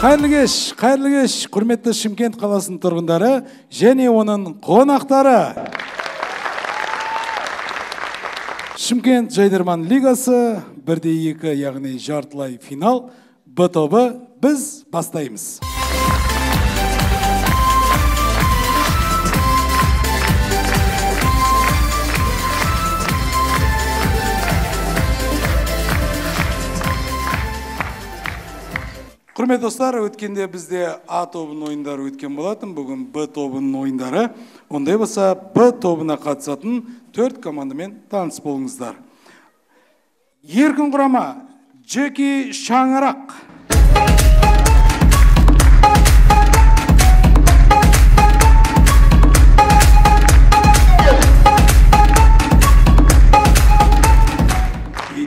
Қайырлы кеш, қайырлы кеш, құрметті Шымкент қаласының тұрғындары және оның қонақтары. Шымкент Жайдарман лигасы 1-2, яғни жартылай финал, Б тобы, біз бастаймыз. Құрметті достар, өткенде бізде А тобының ойындары өткен болатын, бүгін Б тобының ойындары. Ондай болса, Б тобына қатысатын 4 командамен таныс болыңыздар. Еркін құрама, Джеки Шаңырақ.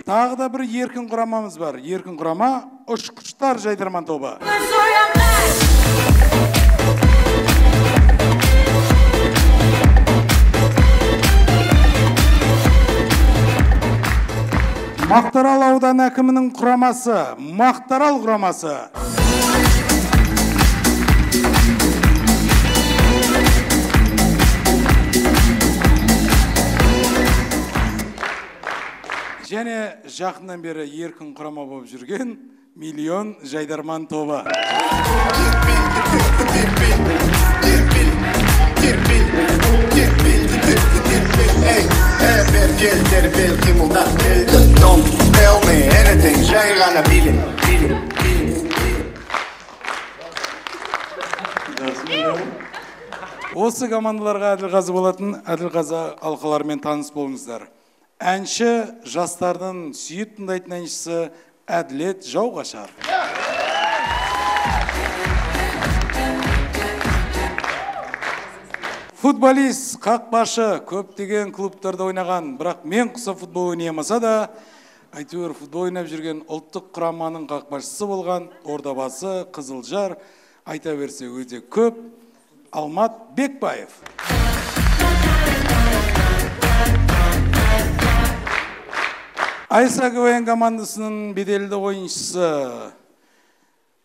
Тағы да бір еркін құрамамыз бар. Еркін құрама ұшқыштар жайдарман тобы. Мақтарал ауданы әкімінің құрамасы, Мақтарал құрамасы. Және жақыннан бері еркін құрама болып жүрген Миллион жайдарман тобы. Осы командаларға әділқазы болатын әділқазы алқалармен таныс болыңыздар. Әнші, жастардың сүйіп тыңдайтын әншісі Әділет Жауғашар. Футболист, қақпашы, көптеген клубтарда ойнаған, бірақ мен құса футбол ойнай алмаса да, әйтеуір футбол ойнап жүрген ұлттық құраманың қақпашысы болған Ордабасы, Қызылжар, айта берсе өте көп, Алмат Бекбаев. Айса КВН командасының беделді ойыншысы,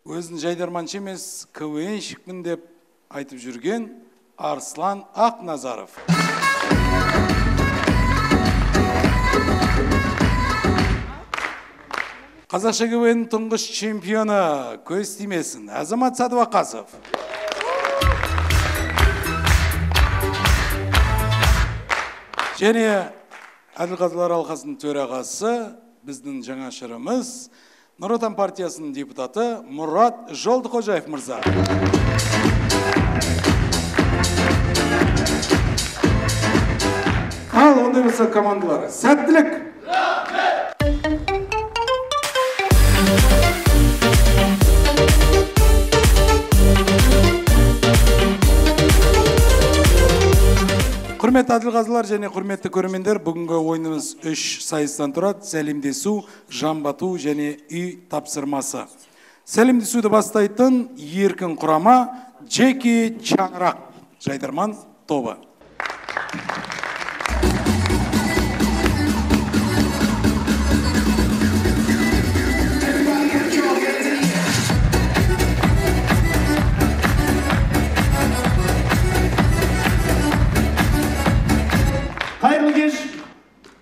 өзін жайдарманшы емес, КВНщикпін деп айтып жүрген Арслан Ақназаров. Қазақша КВН тұңғыш чемпионы, көз тимесін, Азамат Садуақасов. Және әділқазылар алқасының төрағасы, біздің жаңашырымыз, Нұр Отан партиясының депутаты Мұрат Жолдықожаев мырза. Ал, ондай болса командалар, сәттілік! Құрметті әділқазылар және құрметті көрермендер, бүгінгі ойынымыз 3 сайыстан тұрады. Сәлемдесу, жамбату және үй тапсырмасы. Сәлемдесуді бастайтын еркін құрама Джеки Чаңырақ жайдарман тобы. Қайырлы кеш.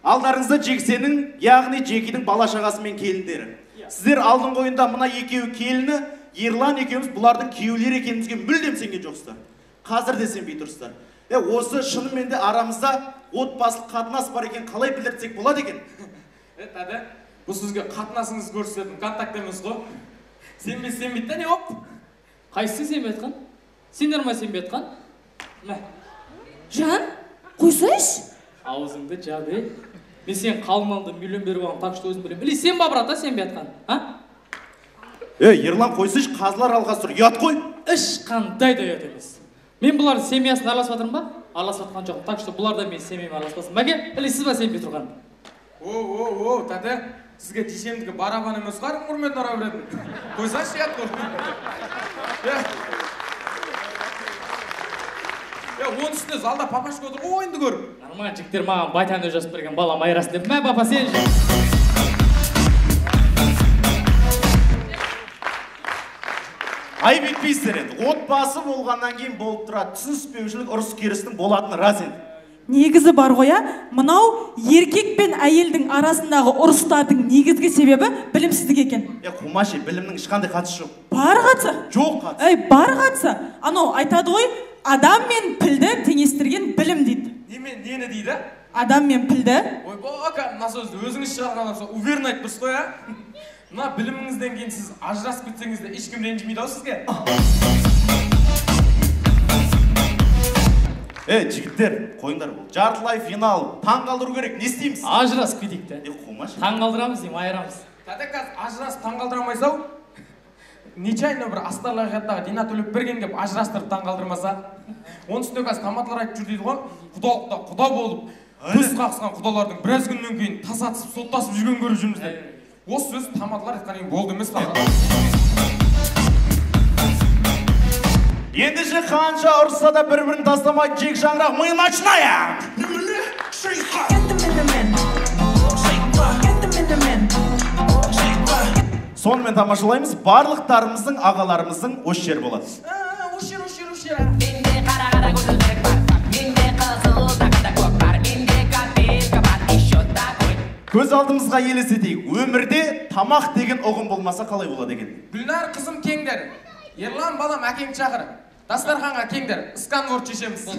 Алдарыңызда Джексенің, яғни Джекидің бала шағасы мен келіндері. Сіздер алдыңғы ойында мына екеуі келіні, Ерлан екеуміз бұлардың күйеулері екенімізге мүлдем сенген жоқсыздар. Қазір де сенбей тұрсыздар. Осы шынымен де арамызда отбасылық қатынас бар екен, қалай білдіртсек болады екен? Тәді, бұл сізге қатынасыңыз көрсететін контакт емес қой. Сенбей сенбейді да не оп? Қайсысы сенбей жатқан? Сендер ма сенбей жатқан? Мә. Жан, қойсайшы. Аузыңды жап, ей. Мен сен қалың малды миллион беріп алған, так что өзім білемін. Или сен ба, брат, сенбей жатқан, а? Ей, Ерлан, қойсайшы, қазылар алқасы тұр. Ұят қой. Ешқандай да ұят емес. Мен бұлардың семьясын араласып жатырмын ба? Араласып жатқан жоқпын. Так что бұлар да менің семьяма араласпасын. Мәке, или сіз ба сенбей тұрған? О, тәте, сізге дүйсенбідегі барабан емес қой, құрметін ұра беретін. Қойсайшы, ұят қой. Оның үстіне залда папашка отыр, ойынды көріп. Нормально, жігіттер маған байтан жазып берген, балам айрасын деп. Мә, папа, сен же. Айып етпейсіздер енді. Отбасы болғаннан кейін болып тұрады. Түсініспеушілік, ұрыс-керістің болатыны рас енді. Негізі бар ғой, мынау еркек пен әйелдің арасындағы ұрыстардың негізгі себебі білімсіздік екен. Қумашы, білімнің ешқандай қатысы жоқ. Бар қатысы. Жоқ қатысы. Әй, бар қатысы. Анау айтады ғой, адам мен пілді теңестірген білім дейді. Немен нені дейді? Адам мен пілді. Ойбай, мына сөзді өзіңіз шығарған адамсыз, уверенно айтып тұрсыз ғой, а? Мына біліміңізден кейін сіз ажырасып кетсеңіз де ешкім ренжімейді ау сізге. Жігіттер, қойыңдар бұл. Жартылай финал, таң қалдыру керек, не істейміз? Ажырасып кетейік те. Қумашы. Таң қалдырамыз деймін, айырамыз. Тәте, қазір ажырасып таң қалдыра алмайсыз ау? Нечаянно бір астарлы ақиқаттағы Дина Төлепберген келіп ажырастырып таң қалдырмаса. Оның үстіне қазір тамадалар айтып жүр дейді ғой, құдалықта құда болып, көз қағысқан құдалардың біраз күннен кейін тас атысып, соттасып жүрген көріп жүрміз деп. Осы сөз тамадалар айтқаннан кейін болды емес па? Ендеше қанша ұрысса да бір-бірін тастамай жек шаңырақ, мы начинаем! Сонымен тамашалаймыз, барлықтарымыздың, ағаларымыздың осы жер болады. Осы жер, осы жер, осы жер. Менде қара-қара көзілдірік бар, менде қызыл тағы да көк бар, менде копейка бар, еще такой. Көз алдымызға елестетейік, өмірде тамақ деген ұғым болмаса қалай болады екен? Гүлнар қызым кеңдер, Ерлан балам әкеңді шақыр, дастарханға кеңдер, сканворд шешеміз.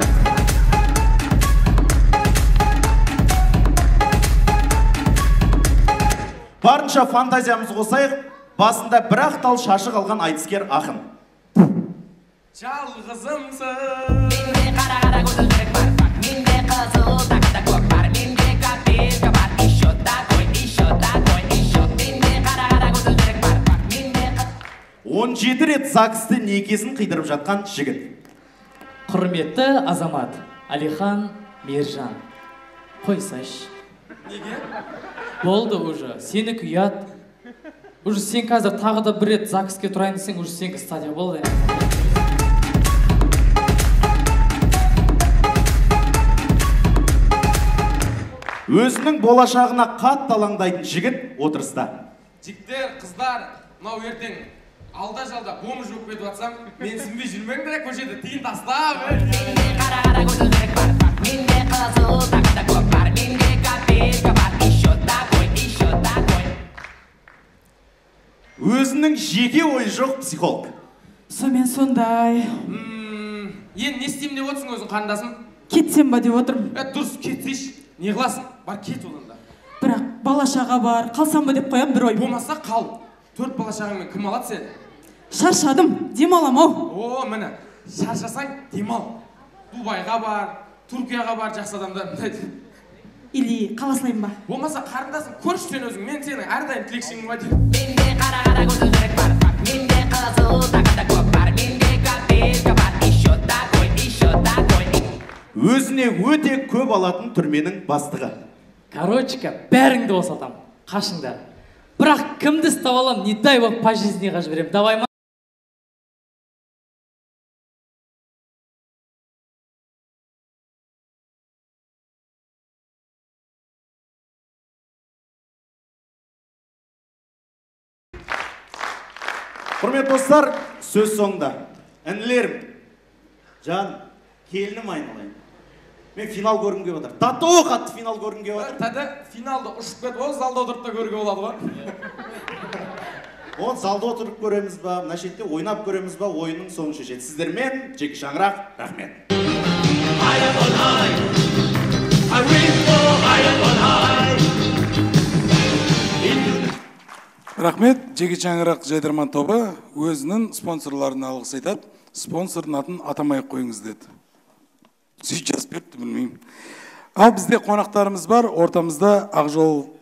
Барынша фантазиямыз қосайық, басында бір-ақ тал шашы қалған айтыскер ақын. Жалғызымсың. Менде қара-қара көзілдірік бар, менде қызыл тағы да көк бар, менде копейка бар, еще такой, еще такой, еще. Менде қара-қара көзілдірік бар, менде 17 рет ЗАГС-те некесін қидырып жатқан жігіт. Құрметті азамат Алихан Мержан, қойсайшы. Неге? Болды уже, сенікі ұят. Уже сен қазір тағы да бір рет ЗАГС-ке тұрайын десең, уже сенікі стадия болды. Өзінің болашағына қатты алаңдайтын жігіт отырыста. Жігіттер, қыздар, мынау ертең алда-жалда бомж болып кетіп жатсам, мен сінбей жүрмеңдер, көшеде тиын тастап. Менде қара-қара көзілдірік бар, менде қызыл тағы да көк бар, менде копейка бар, еще такой, еще такой. Өзінің жеке ойы жоқ психолог. Сонымен сондай. Енді не істеймін деп отырсың өзің, қарындасым? Кетсем ба деп отырмын. Дұрыс, кетсейші. Не қыласың? Бар, кет одан да. Бірақ бала шаға бар, қалсам ба деп қоям бір ой. Болмаса қал. 4 бала шағаңмен кім алады сені? Шаршадым, демалам ау. О, міне, шаршасаң демал. Дубайға бар, Түркияға бар, жақсы адамдар. Или қаласылайын ба? Болмаса қарындасым, көрші сен өзің, мен сенің әрдайым тілекшіңмін ба деймін. Менде қара-қара көзілдірік бар, менде қызыл тағы да көк бар, менде копейка бар, еще такой, еще такой. Өзіне өте көп алатын түрменің бастығы. Короче, бәріңді босатам, қашыңдар. Бірақ кімді ұстап алам, не дай бог по жизниға жіберем. Давай ма? Құрметті достар, сөз соңында. Інілерім, жан, келінім айналайын. Мен финал көргім келіп отыр. Тато қатты финал көргім келіп отыр. Тәті, финалды ұшып кетіп, ол залда отырып та көруге болады ғой. Ол залда отырып көреміз ба, мына шетте ойнап көреміз ба, ойынның соңын шешеді. Сіздермен жеке шаңырақ, рахмет. Рахмет, жеке шаңырақ жайдарман тобы өзінің спонсорларына алғыс айтады. Спонсордың атын атамай қойыңыз деді. Сөйтіп жазып беріпті, білмеймін. Ал бізде қонақтарымыз бар. Ортамызда Ақжол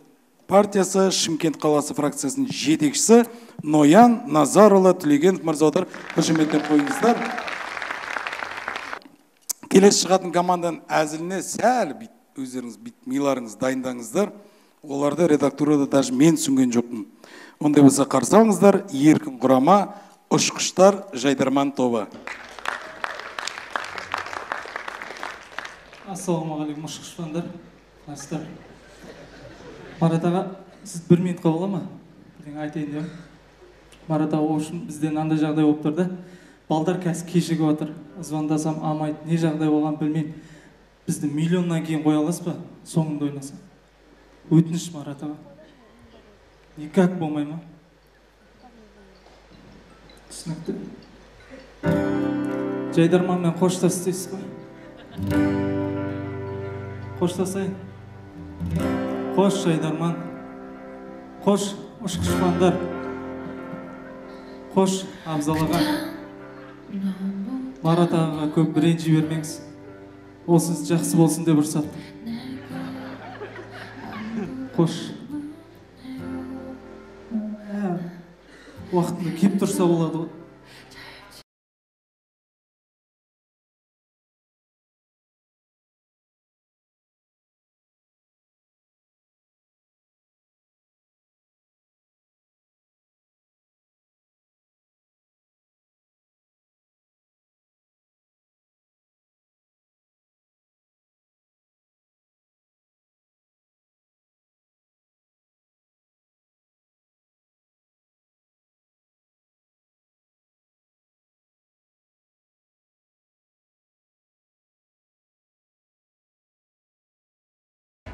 партиясы Шымкент қаласы фракциясының жетекшісі Ноян Назарұлы Түлегенов мырза отыр. Қошеметтеп қойыңыздар. Келесі шығатын команданың әзіліне сәл өздеріңіз миларыңыз дайындаңыздар. Оларды редактурада даже мен түсінген жоқпын. Ондай болса қарсы алыңыздар. Еркін құрама, ұшқыштар жайдарман тобы. Ассалаумағалейкум, ұшқыштандар. Қалайсыздар? Марат аға, сіз бір минутқа бола ма? Бірдеңе айтайын деп. Марат аға, в общем, бізде мынандай жағдай болып тұр да. Балдар қазір кешігіп жатыр. Звондасам алмайды, не жағдай болғанын білмеймін. Бізді миллионнан кейін қоя аласыз ба? Соңында ойнасам. Өтініш, Марат аға. Никак болмай ма? Түсінікті. Жайдарманмен қоштас дейсіз ғой. Қоштасайын. Қош, Жайдарман. Қош, ұшқышпандар. Қош, Абзал аға. Марат ағаға көп ренжи бермеңіз. Ол сіз жақсы болсын деп ұрсады. Қош. Уақытында кеп тұрса болады ғой.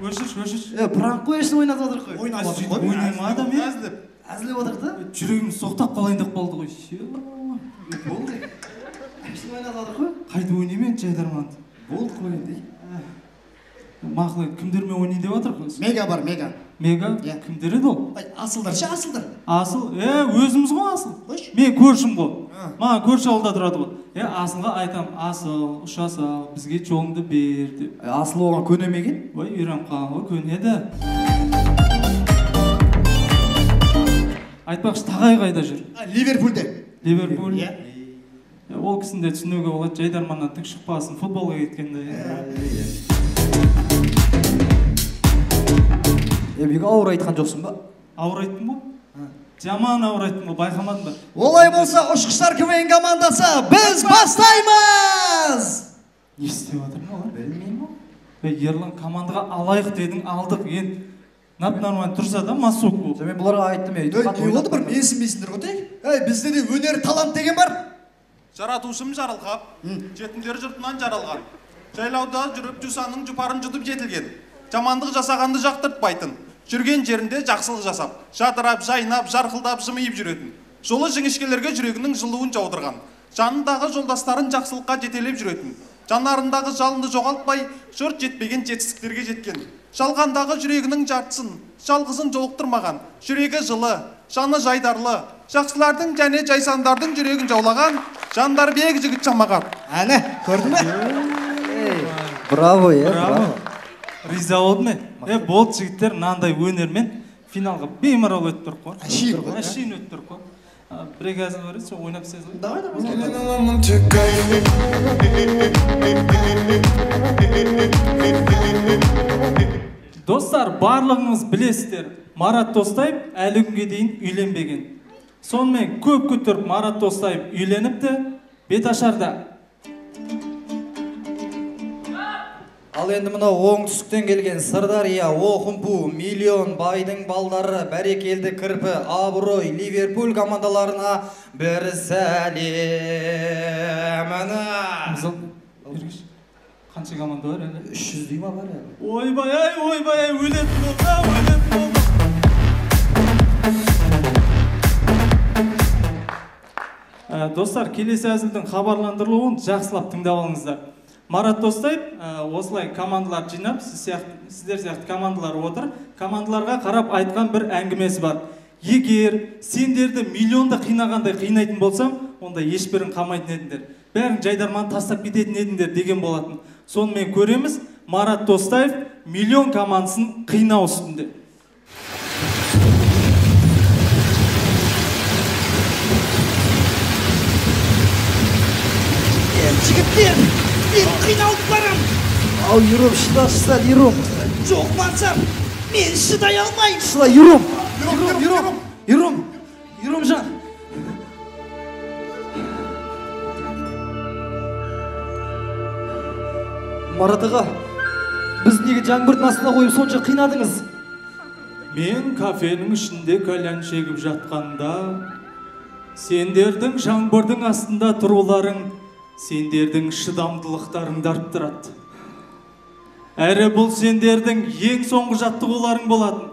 Өшірші, өшірші. Пранк қой, әшейін ойнатып жатыр қой. Ойнай ма адам, е? Әзілдеп. Әзілдеп отыр да. Жүрегім соқтап қалайын деп қалды ғой. Болды. Әшейін ойнатып жатыр қой. Қайтып ойнаймын енді Жайдарманды. Болды қой енді. Мақұл, енді кімдермен ойнайын деп жатыр қой? Мега бар, мега. Мега? Иә. Кімдер еді ол? Ай, асылдар ше, асылдар. Асыл? Өзіміз ғой асыл. Қойшы. Мен көршім ғой. Маған көрші ауылда тұрады ғой. Асылға айтам, асыл, ұша сал, бізге жолыңды бер деп. Асыл оған көне ме екен? Ой, үйреніп қалған ғой, көнеді. Айтпақшы, Тағай қайда жүр? Ливерпульде. Ливерпуль? Иә. Ол кісіні де түсінуге болады, Жайдарманнан түк шықпасын, футболға кеткенде. Бек ауыр айтқан жоқсың ба? Ауыр айттым ғой. Жаман ауыр айттым ғой, байқамадың ба? Олай болса, ұшқыштар КВН командасы, біз бастаймыз! Не істеп жатыр ма олар? Білмеймін. Ерлан, командаға алайық дедің, алдық. Енді нап-нормально тұрса да масок болды. Мен бұларға айттым, Не болды бір менсінбейсіңдер ғой тек? Әй, бізде де өнер, талант деген бар. Жаратушым жарылқап, жетімдер жұртынан жаралған. Жайлауда жүріп жусанның жұпарын жұтып жетілген. Жамандық жасағанды жақтыртпайтын. Жүрген жерінде жақсылық жасап, жадырап, жайнап, жарқылдап, жымиып жүретін. Жолы жіңішкелерге жүрегінің жылуын жаудырған. Жанындағы жолдастарын жақсылыққа жетелеп жүретін. Жанарындағы жалынды жоғалтпай, жұрт жетпеген жетістіктерге жеткен. Жалғандағы жүрегінің жартысын, жалғызын жолықтырмаған, жүрегі жылы, жаны жайдарлы, жақсылардың және жайсандардың жүрегін жаулаған Жандарбек жігіт жамағат. Әне, көрдің бе? Браво, браво. Риза болдым мен. Болды жігіттер, мынандай өнермен финалға беймарал өтіп тұрық қой. Әшейін ғой. Әшейін өтіп тұрық қой. Бір екі әзіл бар еді, сол ойнап сезілді. Давай, давай. Достар, барлығыңыз білесіздер, Марат Достаев әлі күнге дейін үйленбеген. Сонымен көп күттіріп Марат Достаев үйленіпті, беташарда. Ал енді мынау оңтүстіктен келген Сырдария, Оқымпу, Миллион, Байдың балдары, Бәрекелді Кірпі, Абырой, Ливерпуль командаларына бір сәлем. Абзал, Ергеш, қанша команда бар әлі? 300 дей ма бар әлі? Ойбай ай, ойбай ай, өлетін болды, өлетін болды. Достар, келесі әзілдің хабарландырылуын жақсылап тыңдап алыңыздар. Марат Достаев осылай командалар жинап, сіздер сияқты командалар отыр. Командаларға қарап айтқан бір әңгімесі бар. Егер сендерді миллионда қинағандай қинайтын болсам, онда ешбірін қамайтын едіңдер. Бәрін жайдарман тастап кететін едіңдер деген болатын. Сонымен көреміз, Марат Достаев миллион командасын қинау үстінде. Жігіттер, мен қиналып барам. Ау, Ером, шыда, шыда, Ером. Жоқ, мансап, мен шыдай алмаймын. Шыда, Ером, Ером, Ером, Ером, Еромжан. Марат аға, біз неге жаңбырдың астына қойып сонша қинадыңыз? Мен кафенің ішінде кальян шегіп жатқанда Сендердің жаңбырдың астында тұруларың сендердің шыдамдылықтарыңды арттырады. Әрі бұл сендердің ең соңғы жаттығуларың болатын.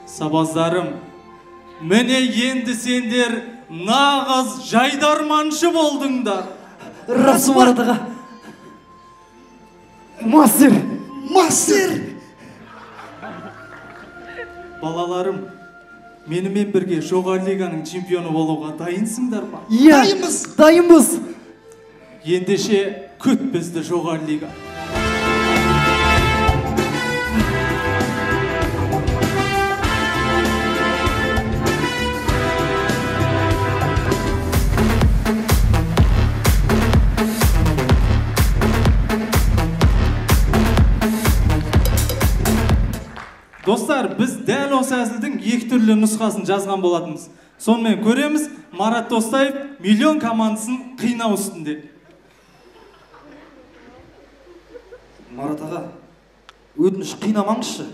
Сабаздарым, міне енді сендер нағыз жайдарманшы болдыңдар. Рас, Марат аға. Мастер! Мастер! Балаларым, менімен бірге жоғары лиганың чемпионы болуға дайынсыңдар ма? Иә, дайынбыз! Дайынбыз! Ендеше күт бізді жоғары лига. Достар, біз дәл осы әзілдің екі түрлі нұсқасын жазған болатынбыз. Сонымен көреміз, Марат Достаев миллион командасын қинау үстінде. Марат аға, өтініш қинамаңызшы.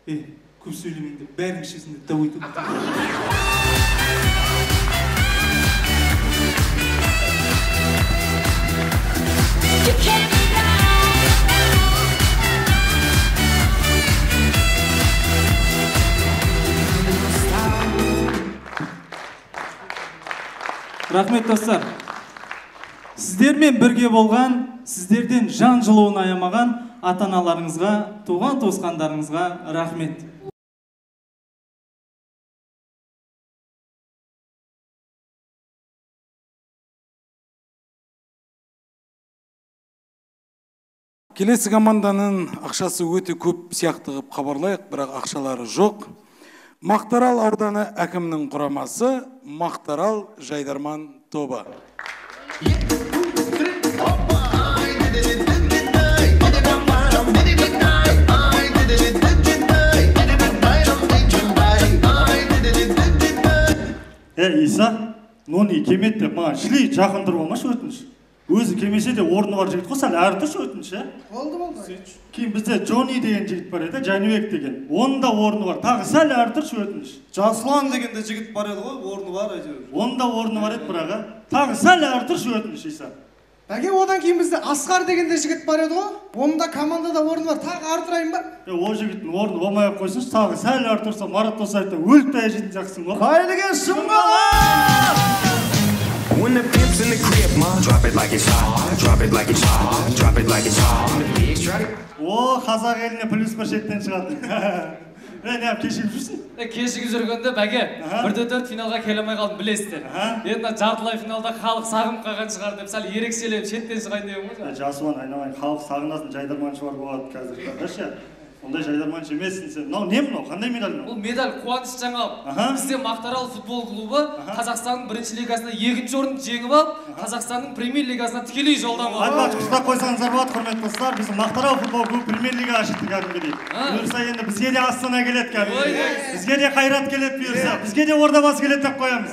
Көп сөйлемеңдер, бәрің ішесіңдер, дау етіп. Рахмет, достар. Сіздермен бірге болған, сіздерден жан жылуын аямаған ата-аналарыңызға, туған туысқандарыңызға рахмет. Келесі команданың ақшасы өте көп сияқты қып хабарлайық, бірақ ақшалары жоқ. Мақтарал ауданы әкімінің құрамасы Мақтарал жайдарман тобы. Иса, нони келмеді деп маған шли жақын тұрып алмашы өтініш. Өзі келмесе де орны бар жігіт қой, сәл әрі тұршы өтініш, ә? Болды, болды. Кейін бізде Джонни деген жігіт бар еді, Жәнібек деген. Оның да орны бар. Тағы сәл әрі тұршы өтініш. Жасұлан деген де жігіт бар еді ғой, орны бар әйтеуір. Оның да орны бар еді бірақ, ә? Тағы сәл әрі тұршы өтініш, Иса. Бәке, одан кейін бізде Асқар деген де жігіт бар еді ғой, оның да командада орны бар. Тағы ары тұрайын ба? Ол жігіттің орны болмай ақ қойсыншы, тағы сәл ары тұрса Марат Досаевтан өліп тая жейтін сияқтысың ғой. Қайырлы кеш, Шымқала! When the pimp's in the crib, ma, drop it like it's hot, drop it like it's hot, drop it like it's hot. О, қазақ еліне плюс бір шеттен шығады. Не, кешігіп жүрсің? Кешігіп жүргенде, бәке, 1-4 финалға келе алмай қалдым, білесіздер. Енді жартылай финалда халық сағынып қалған шығар деп сәл ерекшеленіп шеттен шығайын деген ғой. Жасұлан, айналайын, халық сағынасын, жайдарманшы бар болады қазір. Ондай жайдарманшы емессің сен. Мынау не мынау? Қандай медаль мынау? Бұл медаль қуаныш жаңалық. Бізде Мақтарал футбол клубы Қазақстанның бірінші лигасында екінші орын жеңіп алып, Қазақстанның премьер лигасына тікелей жолдама алды. Айтпақшы, құттықтап қойсаңыздар болады, құрметті достар. Біздің Мақтарал футбол клубы премьер лигаға шықты кәдімгідей. Бұйырса енді бізге де Астана келеді кәдімгідей. Бізге де Қайрат келеді бұйырса. Бізге де Ордабасы келеді деп қоямыз.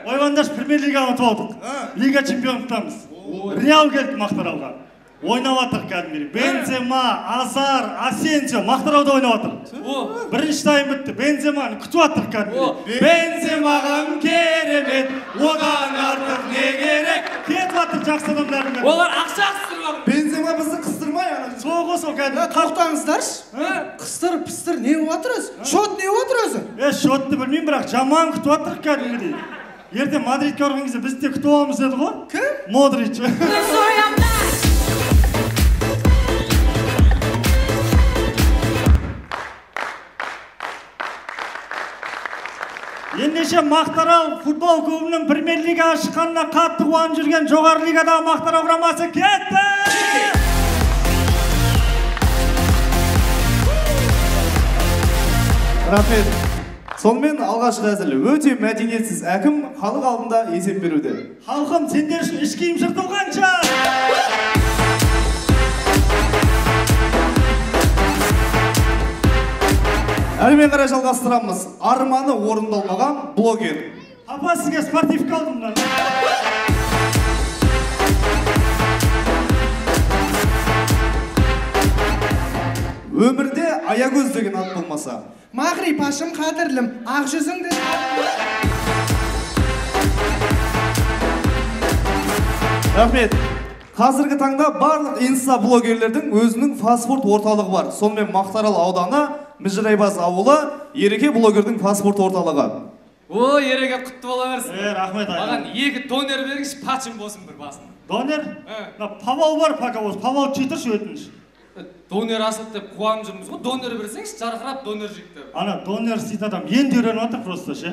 Ойбаңдаршы, премьер лиганы ұтып алдық. Лига чемпиондықтамыз. Реал келді Мақтаралға. Ойнап жатыр кәдімгідей. Бензема, Азар, Асенсио Мақтарауда ойнап жатыр. Бірінші тайм бітті. Бенземаны күтіп жатыр кәдімгідей. Бенземаған керемет, одан артық не керек? Кетіп жатыр жақсы адамдардың бәрі. Олар ақша қыстырып жатыр. Бензема бізді қыстырмай ана. Сол ғой сол кәдімгі. Тоқтаңыздаршы. Қыстыр, пыстыр не болып жатыр өзі? Шот не болып жатыр өзі? Шотты білмеймін, бірақ жаман күтіп жатыр кәдімгідей. Ертең Мадридке барған кезде біз де күтіп аламыз деді ғой. Кім? Модрич. Ендеше Мақтарал футбол клубының премьер лигаға шыққанына қатты қуанып жүрген жоғары лигадағы Мақтарал құрамасы кетті! Рахмет. Сонымен алғашқы әзіл өте мәдениетсіз әкім халық алдында есеп беруде. Халқым, сендер үшін іш киім жыртылғанша! Әрмен қарай жалғастырамыз. Арманы орындалмаған блогер. Апа, сізге спортивка алдым мына. Өмірде Аягөз деген ат болмаса. Мағрипашым қадірлім, ақ жүзіңді. Рахмет. Қазіргі таңда барлық инста-блогерлердің өзінің фастфуд орталығы бар. Сонымен Мақтаарал ауданы, Міжірайбаз ауылы, Ереке блогердің фастфуд орталығы. О, Ереке, құтты бола берсін. Рахмет. Маған 2 донер беріңізші, пачым болсын бір басын. Донер? Павал бар, пока болсын. Павал жетірші өтініш. Донер асылды деп қуанып жүрміз ғой. Донер берсеңізші, жарқырап донер жейік деп. Ана донер істейтін адам енді үйреніп жатыр просто ше.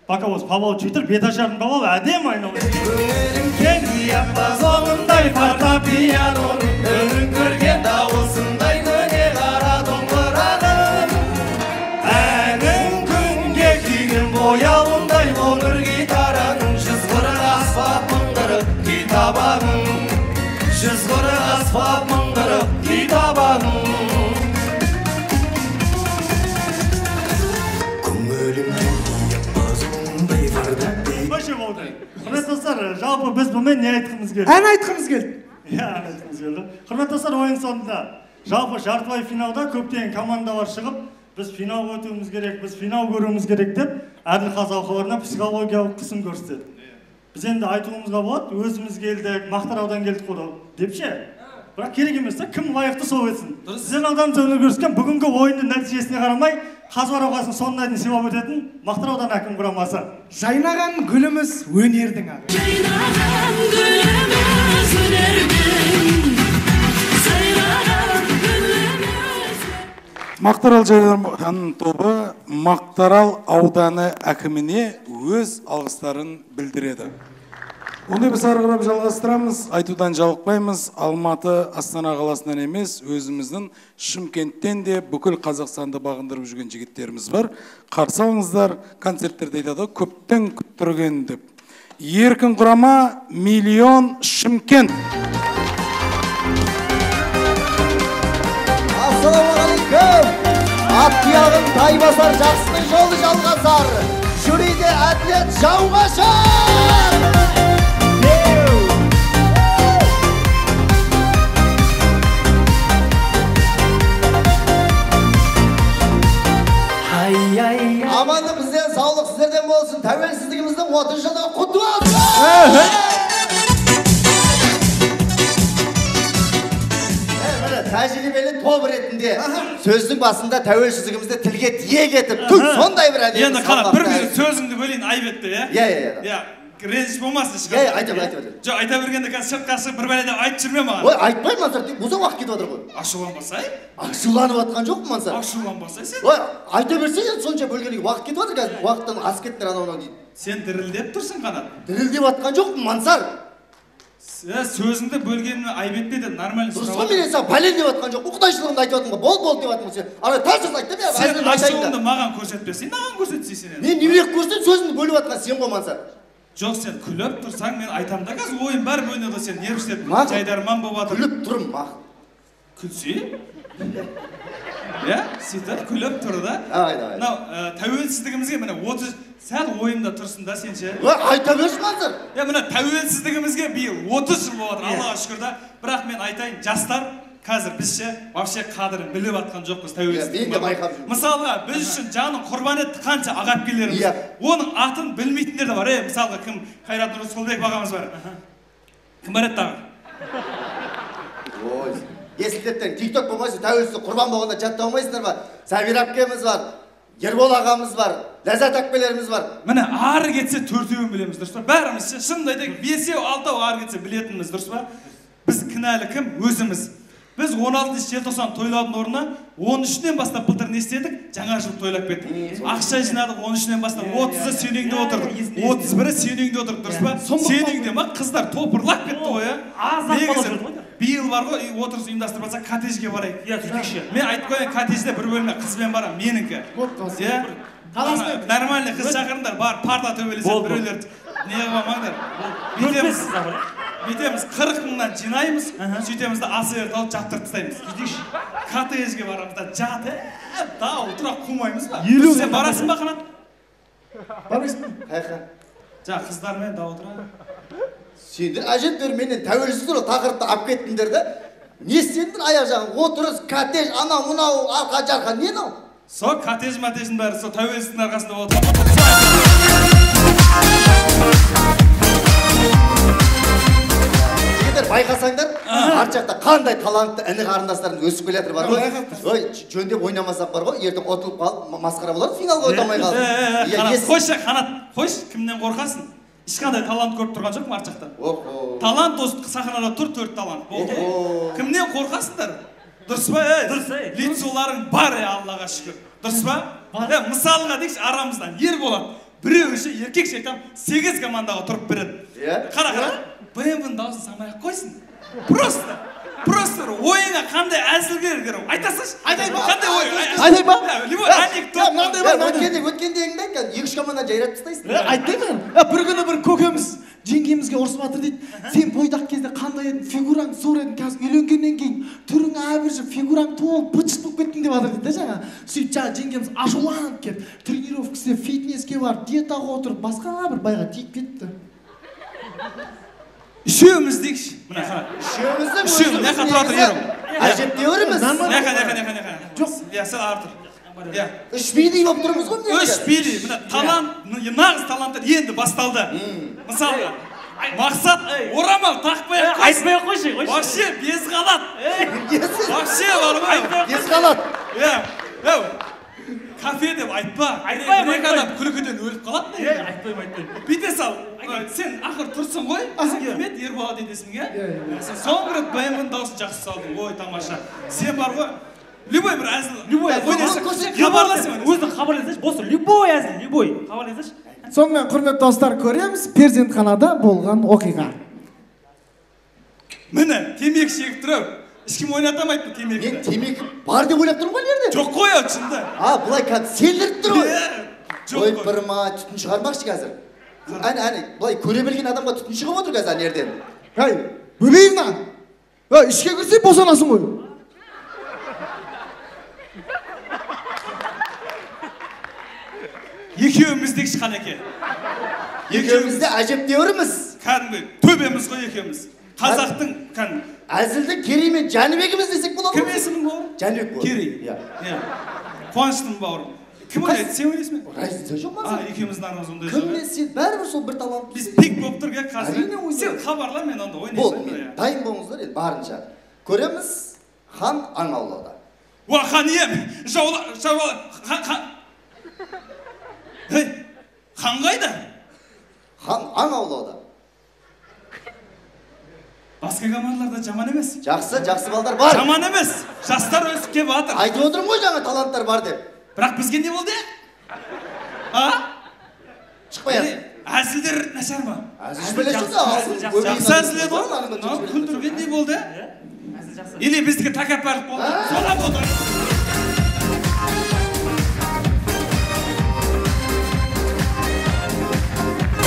Пока болсын, павал жетір, беташардың павал әдемі айналып. Көңілім кең диапазонындай фортепианоның үнін көрген дауысындай көне қара домбыраның. Әнін күнге күйген бояуындай қоңыр гитараның 140 аспап 1040 күй табағың. 140 аспап 1040 күй табағың. Көңілім кең диапазонындай фортепиано. Вообще болды. Құрметті достар, жалпы біз бұнымен не айтқымыз келді? Ән айтқымыз келді. Иә, ән айтқымыз келді. Құрметті достар, ойын соңында жалпы жартылай финалда көптеген командалар шығып, біз финал өтуіміз керек, біз финал көруіміз керек деп әділқазы алқаларына психологиялық қысым көрсетеді. Біз енді айтуымызға болады, өзіміз келдік, Мақтааралдан келдік қой деп ше. Бірақ керек емес та, кім лайықты сол өтсін. Сіздердің алдарыңызда өнер көрсеткен бүгінгі ойынның нәтижесіне қарамай, қазылар алқасының соңына дейін сыйлап өтетін Мақтаарал ауданы әкім құрамасы. Жайнаған гүліміз өнердің ағы. Жайнаған гүліміз өнердің, сайраған гүліміз. Мақтаарал жайдарман тобы Мақтаарал ауданы әкіміне өз алғыстарын білдіреді. Ондай біз ары қарап жалғастырамыз, айтудан жалықпаймыз. Алматы, Астана қаласынан емес, өзіміздің Шымкенттен де бүкіл Қазақстанды бағындырып жүрген жігіттеріміз бар. Қарсы алыңыздар, концерттерде айтады, көптен күттірген деп. Еркін құрама, Миллион Шымкент. Ассалаумағалейкум. Ат тұяғын тай басар, жақсының жолы жалғасар. Жюриде әділет жау қашар. Амандық бізден, саулық сіздерден болсын. Тәуелсіздігіміздің 30 жылдығы құтты болсын! Тәжірибелі топ ретінде сөздің басында тәуелсіздігімізді тілге тиек етіп, түк сондай бір әдемі. Енді қара, бір сөзіңді бөлейін, айып етті, иә? Иә, иә, иә. Реніш болмасын ешқандай. Иә, айта бер, айта бер. Жоқ, айта бергенде қазір сыртқа шығып бір бәле деп айтып жүрме маған. Ой, айтпаймын, Мансар, ұзақ уақыт кетіп жатыр ғой. Ашуланбасай? Ашуланып жатқан жоқпын, Мансар. Ашуланбасай сен. Ой, айта берсең енді сонша бөлгенге уақыт кетіп жатыр қазір, уақыттан асып кеттіңдер анау мынау дейді. Сен дірілдеп тұрсың, Қанат. Дірілдеп жатқан жоқпын, Мансар. Сөзіңді бөлгеніме айып етпе дедім, нормально сұрап. Дұрыс қой, мен саған пәлен деп жатқан жоқпын, құдайшылығымды айтып жатырмын ғой, бол бол деп жатырмын сен. Ана тас айт та, мен сен ашуыңды маған көрсетпесең, маған көрсетсей сен. Мен немене көрсетсем, сөзіңді бөліп жатқан сен ғой, Мансар. Жоқ, сен күліп тұрсаң, мен айтамын да, қазір ойын бәрі бөлінеді, сен нервіштеп жайдарман болып жатыр. Күліп тұрмын, мақұл. Күлсе? Иә, сөйтіп күліп тұр да. Давай, давай. Мынау тәуелсіздігімізге міне 30 сәл ойымда тұрсын да сен ше. Ой, айта берші, Мансар. Иә, міне тәуелсіздігімізге биыл 30 жыл болып жатыр, Аллаға шүкір да. Бірақ мен айтайын, жастар қазір біз ше вообще қадірін біліп жатқан жоқпыз тәуелсіздіктің. Мен де байқап жүрмін. Мысалға, біз үшін жанын құрбан етті қанша аға әпкелеріміз. Оның атын білмейтіндер де бар. Мысалға, кім Қайрат Рысқұлбеков ағамыз бар. Кім бар еді тағы? Ой, есілдептен тикток болмайсың, тәуелсіздік құрбан болғанда жаттап алмайсыңдар ма? Сабир әпкеміз бар, Ербол ағамыз бар, Ләззат әпкелеріміз бар. Міне, ары кетсе төртеуін білеміз, дұрыс па? Бәріміз ше, шынымды айтайық, бесеу, алтау ары кетсе білетініміз, дұрыс па? Біз кінәлі кім? Өзіміз. Біз 16 желтоқсан тойлаудың орнына 13-нен бастап былтыр не істедік? Жаңа жыл тойлап кеттік. Ақша жинадық 13-нен бастап, 30-ы сен үйіңде отырдық, 31-і сен үйіңде отырдық, дұрыс па? Сен үйіңде ма қыздар топырлап кетті ғой, ә? Негізі биыл бар ғой, отырыс ұйымдастырып жатса, коттеджге барайық. Иә, сөйтейікші. Мен айтып қояйын, коттеджде бір бөлме қызбен барамын, менікі. Иә? Нормальный қыз шақырыңдар, бар, парта төбелеседі, біреулер не қылып алмаңдар. Бүйтеміз. Бүйтеміз, 40 мыңнан жинаймыз, сөйтеміз де ас алып жаттырып тастаймыз. Коттеджге барамыз да жатып, дау тұра қумаймыз ба? Сен барасың ба, Қанат? Бармайсың ба? Қаяққа? Жаңа қыздармен дау тұра. Сендер әжептәуір менен тәуелсіз туралы тақырыпты алып кеттіңдер да. Не істедіңдер аяқ жағын? Отырыс, коттедж, анау, мынау, арқа жарқа, не мынау? Сол коттедж матеждің бәрі сол тәуелсіздіктің арқасында болды. Жігіттер, байқасаңдар, арт жақта қандай талантты іні қарындастарымыз өсіп келе жатыр бар ғой. Ой, жөндеп ойнамасақ бар ғой, ертең ұтылып қалып, масқара болады, финалға өте алмай қалып. Қойшы, Қанат, қойшы, кімнен қорқасың? Ешқандай талант көріп тұрған жоқпын арт жақта. Талант осы сахнада тұр, 4 талант. Болды. Кімнен қорқасыңдар? Дұрыс па? Дұрыс. Лицоларың бар, Аллаға шүкір. Дұрыс па? Мысалға дейікші, арамыздан ер болады. Біреу үшін еркек шектен 8 командаға тұрып береді. Қара, қара. БМВ-ның дауысын самай ақ қойсын. Просто, просто ойыңа қандай әзіл керек, айта салшы. Айтайын ба? Қандай ой? Айтайын ба? Любой анекдот. Мынандай бар. Өткендегіңді айт, 2-3 командадан жайратып тастайсың. Айтпаймын. Бір күні бір көкеміз жеңгемізге ұрысып жатыр дейді. Сен бойдақ кезде қандай едің, фигураң зор едің, қазір үйленгеннен кейін түрің әбіржіп, фигураң толып, быт-шыт болып кеттің деп жатыр дейді жаңа. Сөйтіп жаңа жеңгеміз ашуланып келіп, тренировка істеп, фитнеске барып, диетаға отырып, басқа бір байға тиіп кетті. Үшеуміз дейікші. Мына қара. Үшеуміздің Үшеуміз. Мына жаққа тұра тұр, Ерім. Әжептәуірміз. Мына жаққа, мына жаққа, мына жаққа. Жоқ. Иә, сен ары тұр. Иә. Үш бидей болып тұрмыз ғой мына Үш бидей. Мына талант, нағыз таланттар енді басталды. Мысалға, Мақсат орамал тақпай ақ қойсын. Айтпай ақ қойшы, қойшы. Вообще без қалат. Вообще бар ғой. Без қалат. Иә. Кафе деп айтпа. Айтпаймын, Бір адам күлкіден өліп қалады. Айтпаймын, айтпаймын. Бүйте сал. Сен ақыр тұрсың ғой. Сен кім еді? Ерболат дейді есімің, иә? Сен соңғы рет БМВ-ның дауысын жақсы салдың. Ой, тамаша. Сен бар ғой. Любой бір әзіл. Любой әзіл. Хабарласың. Өзің хабарласайшы. Болса, любой әзіл, любой. Хабарласайшы. Сонымен, құрметті достар, көреміз перзентханада болған оқиға. Міне, темекі шегіп тұрып. Ешкім ойната алмайды темекіні. Мен темекі бар деп ойлап тұрмын ғой жерде. Жоқ қой, ал шынында. А, былай кәдімгі селдіріп тұр ғой. Жоқ Ой, қой. бір ма, түтін шығармақшы қазір. Әне, әне, былай көре білген адамға түтін шығып отыр қазір ана жерден. Әй, Бөбеевна! Ей, ішке кірсе босанасың ғой. Екеуміз дейікші, Қанеке. Екеуміз де әжептәуірміз. Кәдімгі төбеміз ғой екеуміз. Қазақтың кәдімгі Әзілді Керей мен Жәнібекіміз десек болады Кім ғой. есімің бауырым? Жәнібек бауырым. Керей. Иә. Иә. Қуаныштымын бауырым. Кім ойлайды? Сен ойлайсың ба? Разница жоқ ма? А, екеуміздің арамызда ондай Кім жоқ. мен сен бәрібір сол бір талант. Біз пик болып тұр, иә, қазір. Әрине ойнаймыз. Сен хабарла, мен онда ойнай Болды, салайын, мен иә. дайын болыңыздар енді барынша. Көреміз, хан аң аулауда. Уа, хан ием, жаула, жаула, хан, хан. Ей, хан қайда? Хан аң аулауда. Басқа командаларда жаман емес. Жақсы, жақсы балдар бар. Жаман емес. Жастар өсіп келіп жатыр. Айтып отырмын ғой жаңа таланттар бар деп. Бірақ бізге не болды? А? Шықпай жатыр. Әзілдер нашар ма? Әзіл Жақсы әзіл еді ғой. Мынау күлдірген не болды? Или біздікі тәкаппарлық болды? Содан болды.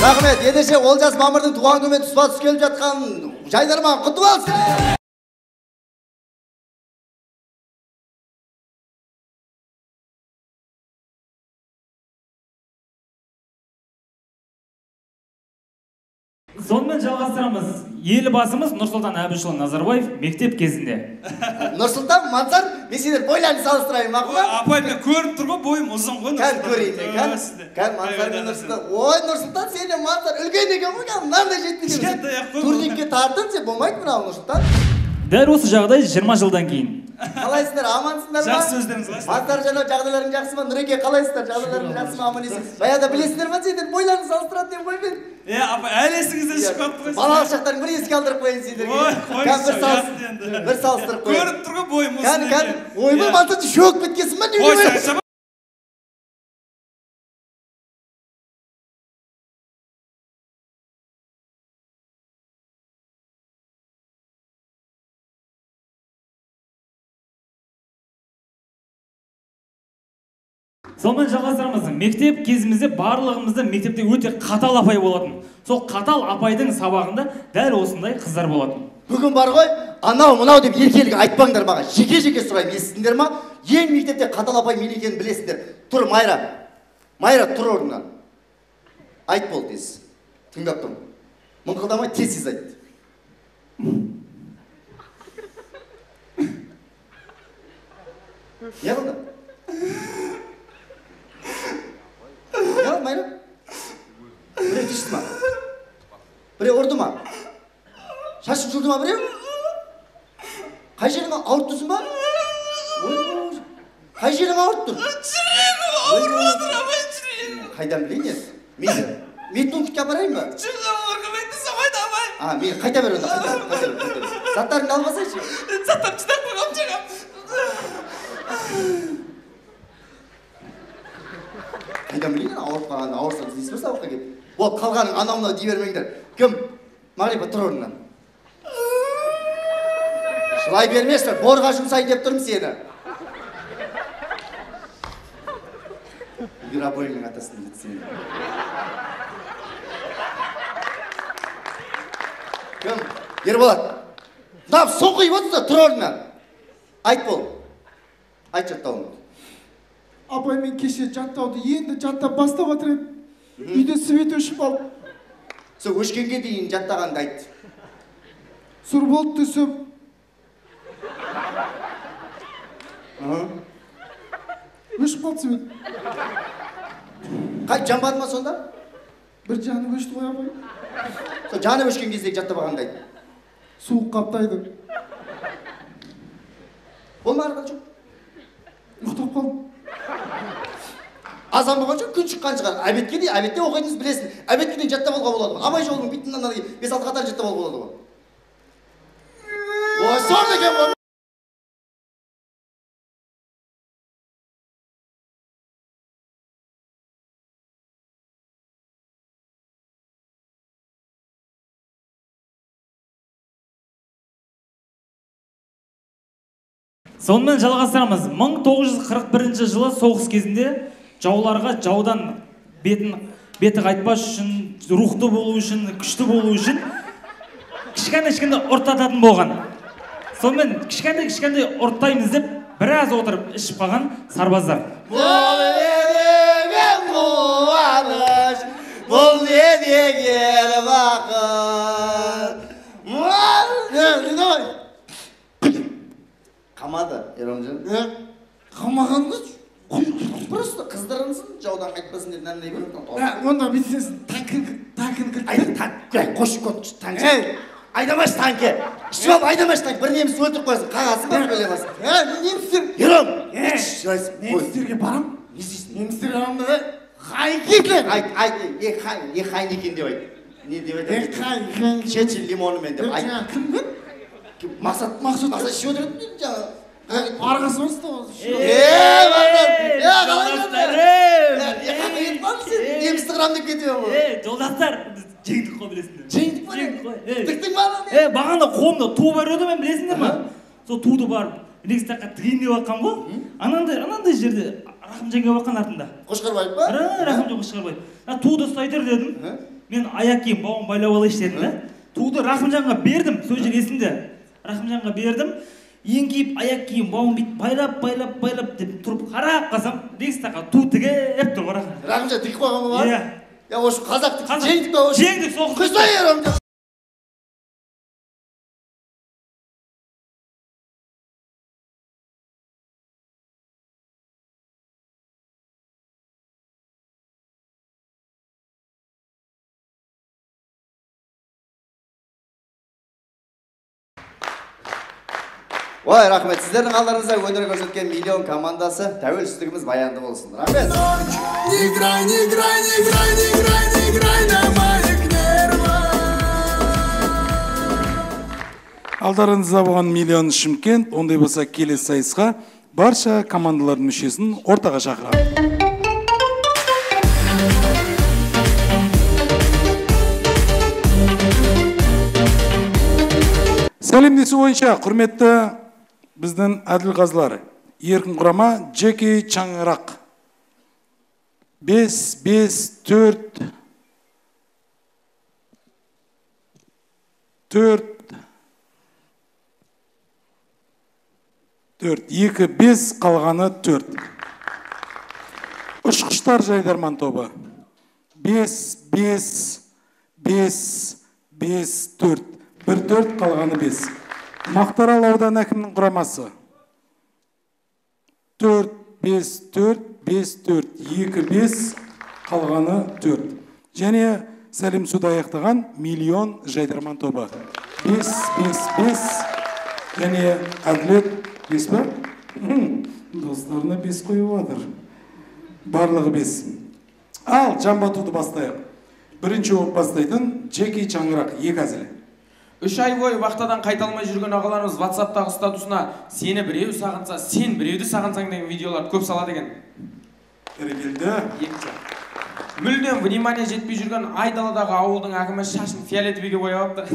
Рахмет. Ендеше Олжас Мамырдың туған күнімен тұспа-тұс келіп жатқан жайдарман құтты болсын! Сонымен жалғастырамыз. Елбасымыз Нұрсұлтан Әбішұлы Назарбаев мектеп кезінде. Нұрсұлтан, Мансар, мен сендер бойларыңды салыстырайын, мақұл ба? Апай, мен көріп тұр ғой, бойым ұзын ғой. Кән көрейін мен, кән. Кән Мансар мен Нұрсұлтан. Ой, Нұрсұлтан, сен де Мансар үлкен екен ғой, кән мынандай жетпеген. Кішкентай ақ қой. Турникке тартын, сен болмайды мынау Нұрсұлтан. Дәл осы жағдай 20 жылдан кейін. Қалайсыздар, амансыңдар ма? Жақсы, өздеріңіз қалайсыздар? Мансар жанау, жағдайларың жақсы ма? Нұреке, қалайсыздар? Жағдайларың жақсы ма? Аман есен. Баяғыда білесіңдер ма, сендер бойларыңды салыстырады деп қойып едім. Е, апа, әлі есіңізден шығып қалыпты ғой. Балалық шақтарын бір еске алдырып қояйын сендерге. Ой, Кән бір қойыңызшы, енді. бір салыстырып қояйын. Көріп тұр ғой, бойым ұзын Кән, кән, екен. ойбай, Мансар, шөк біткенсің ба? Не Ой, ойлайсың? сен Сонымен жалғастырамыз. Мектеп кезімізде барлығымызда мектепте өте қатал апай болатын. Сол қатал апайдың сабағында дәл осындай қыздар болатын. Бүгін бар ғой, анау мынау деп еркелік айтпаңдар маған. Жеке-жеке сұраймын, естіңдер ма? Ең мектепте қатал апай мен екенін білесіңдер. Тұр, Майра. Майра, тұр орнынан. Айт бол тез. Тыңдап тұрмын. Мыңқылдамай тез-тез айт. Не қылды? Не қылды, Майра? Ұрды ма біреу? Қай жерің ауырып тұрсың ба? Қай жерің ауырып тұр? Жүрегім ауырып жатыр, апай, жүрегім. Қайдан білейін енді? Мен медпунктке апарайын ба? Жоқ, көмектесе алмайды, апай. А, мен қайта бер онда, қайта бер, қайта бер. Заттарыңды алмасайшы. Заттарымды жинап қойғанмын жаңа. Қайдан білейін, ауырып қалғанын, ауырсаң іздейсіз бе сабаққа келіп? Ол қалғаның анау мынау дей бермеңдер. Кім? Мағрипа, тұр орнынан. Жылай бермеші, борға жұмсайын деп тұрмын сені. Миробойның атасын дейді сені. Кім? Ерболат. Мынау соқиып отырса, тұр орнынан. Айт бол. Айт жаттауыңды. Апай, мен кеше жаттауды енді жаттап бастап жатыр едім. Үйде свет өшіп алып. Сол өшкенге дейін жаттағанды айт. Сұр болды түсіп. Өшіп қалды свет. Қай, жанбады ма сонда? Бір жанып өшті ғой, апай. Сол жанып өшкен кезде жаттап алғанды айт. Суық қаптайды. Болма арғы жоқ. Ұйықтап қалдым. Азан болған жоқ, күн шыққан шығар. Обедке дейін, обедте оқитыныңызды білесің. Обедке дейін жаттап алуға болады ғой. Абай жолының битінен 5-6 қатар жаттап алуға болады ғой. Ой, сорды екен ғой. Сонымен жалғастырамыз. 1941 жылы соғыс кезінде жауларға жаудан беті қайтпас үшін, рухты болу үшін, күшті болу үшін кішкентай-кішкентай ұрттататын болған. Сонымен кішкентай-кішкентай ұрттаймыз деп біраз отырып ішіп қалған сарбаздар. Бұл не деген қуаныш, бұл не деген бақыт. Қамады, Еромжан. Қамағанды просто қыздырынсын, жаудан қайтпасын деп мынандай бер. Онда бүйтсеңіз, танкін кірді. Айда, танк, қош, қош, танк. Айдамашы танкі. Ішіп алып айдамашы танк. Бір неміс өлтіріп қоясың, қағасың ба, бөле аласың. Немістер. Ером, жылайсың. Немістерге барам. Не істейсің? Немістерге барам да, хай Гитлер. Айт, айт, е хай екен деп айт. Не деп айтады? Е хай, хай. Чечил лимонымен деп айт. Кім кім? Мақсат, Мақсат ішіп отырады жаңа. Арғысы осы ғой. Е, Мақсат, е, қалай кетті? Сен немісті қырам деп кетіп ғой. Е, жолдастар, біз жеңдік қой, білесіңдер. Жеңдік па? Жеңдік қой. Тіктің ба? Е, бағана қолымда ту бар еді, мен білесіңдер ма? Сол туды барып, Рейхстагқа тігейін деп жатқан ғой. Анандай жерде Рахымжан келіп жатқан артында. Қошқарбаев па? Рахымжан Қошқарбаев. Туды ұстай тұр дедім. Мен аяқ киім бауын байлап алайыншы дедім да. Туды Рахымжанға бердім, сол жер есімде. Рахымжанға бердім. Еңкейіп аяқ киім бауын бүйтіп байлап, байлап, байлап деп тұрып қарап қалсам, Рейхстагқа ту тігіп тұр ғой Рахымжан. Рахымжан тігіп қойған ба? Иә. Я, осы қазақ жеңдік па? Жеңдік, соғыс. Құсай, Рахымжан. Ой, рахмет. Сіздердің алдарыңызда өнер көрсеткен Миллион командасы, тәуелсіздігіміз баянды болсын. Рахмет. Не играй, не играй, не играй, не играй, не играй на моих нервах. Алдарыңызда болған Миллион Шымкент, ондай болса келесі сайысқа барша командалардың мүшесін ортаға шақырамын. Сәлемдесу бойынша құрметті біздің әділқазылар, еркін құрама Джеки Чаңырақ. 5, 5, 4, 4, 4, 2, 5, қалғаны 4. Ұшқыштар жайдарман тобы. 5, 5, 5, 5, 4. 1, 4, қалғаны 5. Мақтарал ауданы әкімінің құрамасы. 4, 5, 4, 5, 4, 2, 5, қалғаны 4. Және сәлем суды аяқтаған Миллион жайдарман тобы. 5, 5, 5. Және Әділет 5 па? Достарына 5 қойып жатыр. Барлығы 5. Ал, жамбатуды бастайық. Бірінші болып бастайтын Джеки Чаңырақ, 2 әзілі. 3 ай бойы вахтадан қайта алмай жүрген ағаларымыз WhatsApp'тағы статусына сені біреу сағынса, сен біреуді сағынсаң деген видеоларды көп салады екен. Бәрекелді. Екінші. Мүлдем внимание жетпей жүрген айдаладағы ауылдың әкімі шашын фиолетовыйге бояп алыпты.